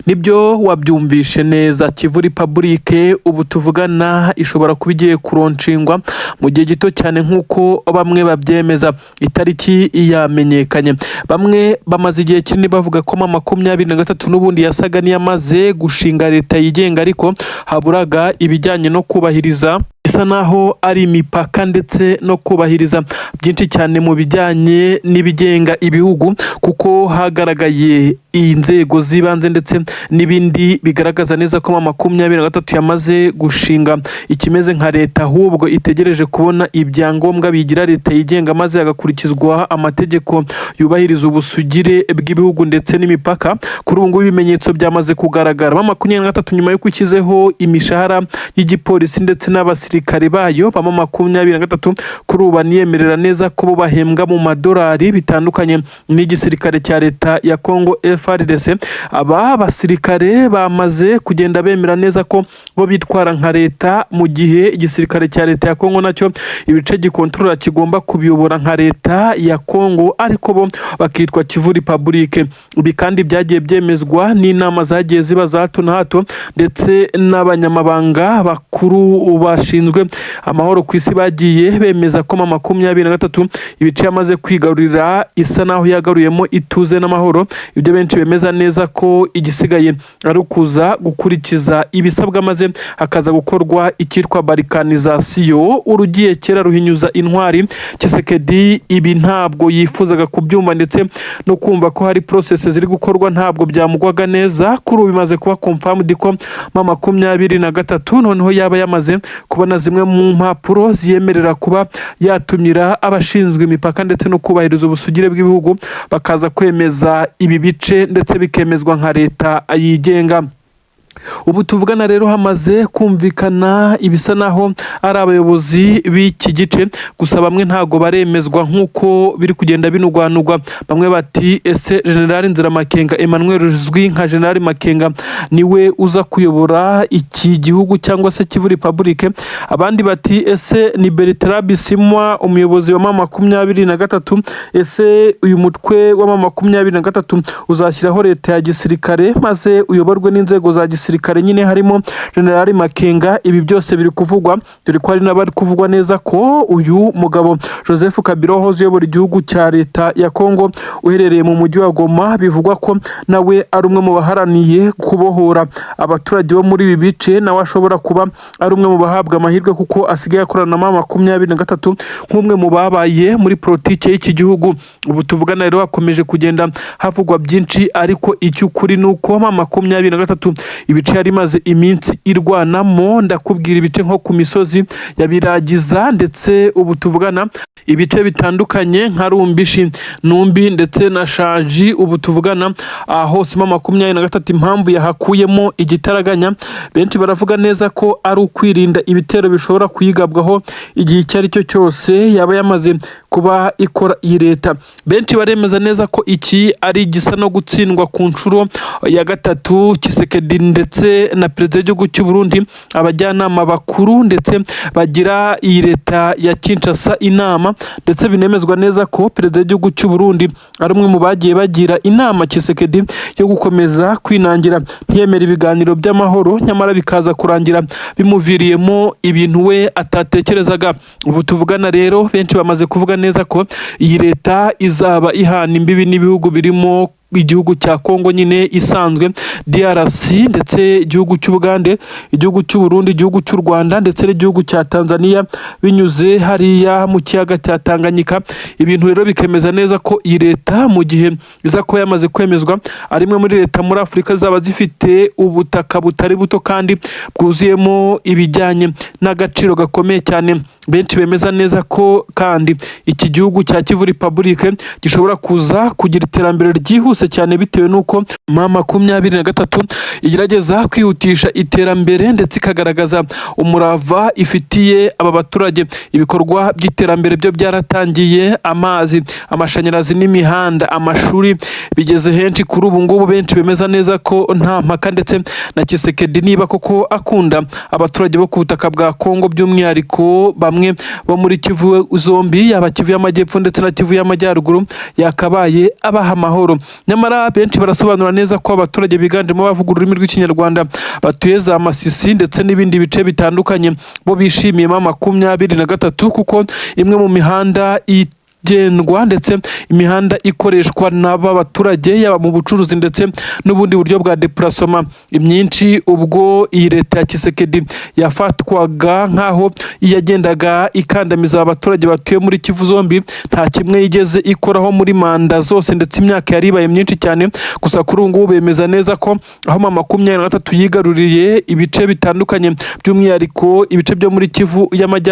Nibyo, wabyumvishe neza. Kivu Republic ubu tuvugana ishobora kuba igiye kuronshingwa mu gihe gito cyane nk'uko bamwe babyemeza. Itariki yamenyekanye. Bamwe bamaze igihe kinini bavuga ko M23 n'ubundi yasaga n'iyamaze gushinga leta yigenga, ariko haburaga ibijyanye no kubahiriza bisa naho ari imipaka ndetse no kubahiriza byinshi cyane mu bijyanye n'ibigenga ibihugu, kuko hagaragaye inzego z'ibanze ndetse n'ibindi bigaragaza neza ko M23 yamaze gushinga ikimeze nka leta, ahubwo itegereje kubona ibyangombwa bigira leta yigenga, maze hagakurikizwa amategeko yubahiriza ubusugire bw'ibihugu ndetse n'imipaka. Kuri ubu ngubu ibimenyetso byamaze kugaragara. M23 nyuma y'uko ishyizeho imishahara y'igipolisi ndetse n'abasirikare Abasirikare bayo ba M23 kuri ubu baniyemerera neza ko bo bahembwa mu madolari, bitandukanye n'igisirikare cya leta ya Congo FARDC. Aba basirikare bamaze kugenda bemera neza ko bo bitwara nka leta, mu gihe igisirikare cya leta ya Congo nacyo ibice gikontorora kigomba kubiyobora nka leta ya Congo, ariko bo bakitwa Kivu Republic. Ibi kandi byagiye byemezwa n'inama zagiye ziba za hato na hato, ndetse n'abanyamabanga bakuru bashinzwe amahoro ku isi bagiye bemeza ko M23 ibice yamaze kwigarurira isa naho yagaruyemo ituze n'amahoro. Ibyo benshi bemeza neza ko igisigaye ari ukuza gukurikiza ibisabwa, maze hakaza gukorwa icyitwa balkanisation. Urugiye kera ruhinyuza intwari. Tshisekedi ibi ntabwo yifuzaga kubyumva, ndetse no kumva ko hari process ziri gukorwa ntabwo byamugwaga neza. Kuri ubu bimaze kuba confirmed ko M23 noneho yaba yamaze kubona zimwe mu mpapuro ziyemerera kuba yatumira abashinzwe imipaka ndetse no kubahiriza ubusugire bw'ibihugu, bakaza kwemeza ibi bice ndetse bikemezwa nka leta yigenga. Ubu tuvugana rero hamaze kumvikana ibisa naho ari abayobozi b'iki gice, gusa bamwe ntago baremezwa nk'uko biri kugenda binugwanugwa. Bamwe bati: "Ese General Nziramakenga Emmanuel uzwi nka General Makenga niwe uza kuyobora iki gihugu cyangwa se Kivu Republic?" Abandi bati: "Ese ni Bertrand Bisimwa, umuyobozi wa M23? Ese uyu mutwe wa M23 uzashyiraho leta ya gisirikare maze uyoborwe n'inzego za gisirikare nyine harimo General Makenga?" Ibi byose biri kuvugwa, dore ko hari n'abari kuvugwa neza ko uyu mugabo Joseph Kabila wahoze uyobora igihugu cya leta ya Congo uherereye mu mujyi wa Goma, bivugwa ko nawe ari umwe mu baharaniye kubohora abaturage bo muri ibi bice, nawe ashobora kuba ari umwe mu bahabwa amahirwe kuko asigaye akorana na M23 nk'umwe mu babaye muri politike y'iki gihugu. Ubu tuvugana rero hakomeje kugenda havugwa byinshi, ariko icy'ukuri ni uko M23 ibice yari imaze iminsi irwanamo, ndakubwira ibice nko ku misozi ya Biragiza, ndetse ubu tuvugana ibice bitandukanye nka Rumbishi, Numbi ndetse na Shaji, ubu tuvugana hose M23 impamvu yahakuyemo igitaraganya, benshi baravuga neza ko ari ukwirinda ibitero bishobora kuyigabwaho igihe icyo ari cyo cyose yaba yamaze kuba ikora iyi leta. Benshi baremeza neza ko iki ari igisa no gutsindwa ku nshuro ya gatatu Tshisekedi ndetse na perezida w'igihugu cy'u Burundi, abajyanama bakuru ndetse bagira iyi leta ya Kinshasa inama, ndetse binemezwa neza ko perezida w'igihugu cy'u Burundi ari umwe mu bagiye bagira inama Tshisekedi yo gukomeza kwinangira ntiyemere ibiganiro by'amahoro, nyamara bikaza kurangira bimuviriyemo ibintu we atatekerezaga. Ubu tuvugana rero benshi bamaze kuvuga neza ko iyi leta izaba ihana imbibi n'ibihugu birimo igihugu cya Congo nyine isanzwe DRC, ndetse igihugu cy'Ubugande, igihugu cy'u Burundi, igihugu cy'u Rwanda ndetse n'igihugu cya Tanzania binyuze hariya mu kiyaga cya Tanganyika. Ibintu rero bikemeza neza ko iyi leta, mu gihe iza kuba yamaze kwemezwa, ari imwe muri leta muri Afurika zaba zifite ubutaka butari buto kandi bwuzuyemo ibijyanye n'agaciro gakomeye cyane. Benshi bemeza neza ko kandi iki gihugu cya Kivu Republic gishobora kuza kugira iterambere ryihuse cyane, bitewe n'uko M23 igerageza kwihutisha iterambere ndetse ikagaragaza umurava ifitiye aba baturage. Ibikorwa by'iterambere byo byaratangiye: amazi, amashanyarazi n'imihanda, amashuri bigeze henshi. Kuri ubu ngubu benshi bemeza neza ko nta mpaka, ndetse na Tshisekedi niba koko akunda abaturage bo ku butaka bwa Kongo, by'umwihariko bamwe bo muri Kivu zombi, yaba Kivu y'Amajyepfo ndetse na Kivu y'Amajyaruguru, yakabaye abaha amahoro. Nyamara benshi barasobanura neza ko abaturage biganjemo abavuga ururimi rw'Ikinyarwanda batuye za Masisi ndetse n'ibindi bice bitandukanye bo bishimiye M23, kuko imwe mu mihanda igendwa ndetse imihanda ikoreshwa n'aba baturage, yaba mu bucuruzi ndetse n'ubundi buryo bwa déplacement imyinshi, ubwo iyi leta ya Tshisekedi yafatwaga nk'aho yagendaga ikandamiza abaturage batuye muri Kivu zombi, nta kimwe yigeze ikoraho muri manda zose, ndetse imyaka yari ibaye myinshi cyane. Gusa kuri ubu ngubu bemeza neza ko aho M23 yigaruriye ibice bitandukanye, by'umwihariko ibice byo muri Kivu y'Amajyaruguru.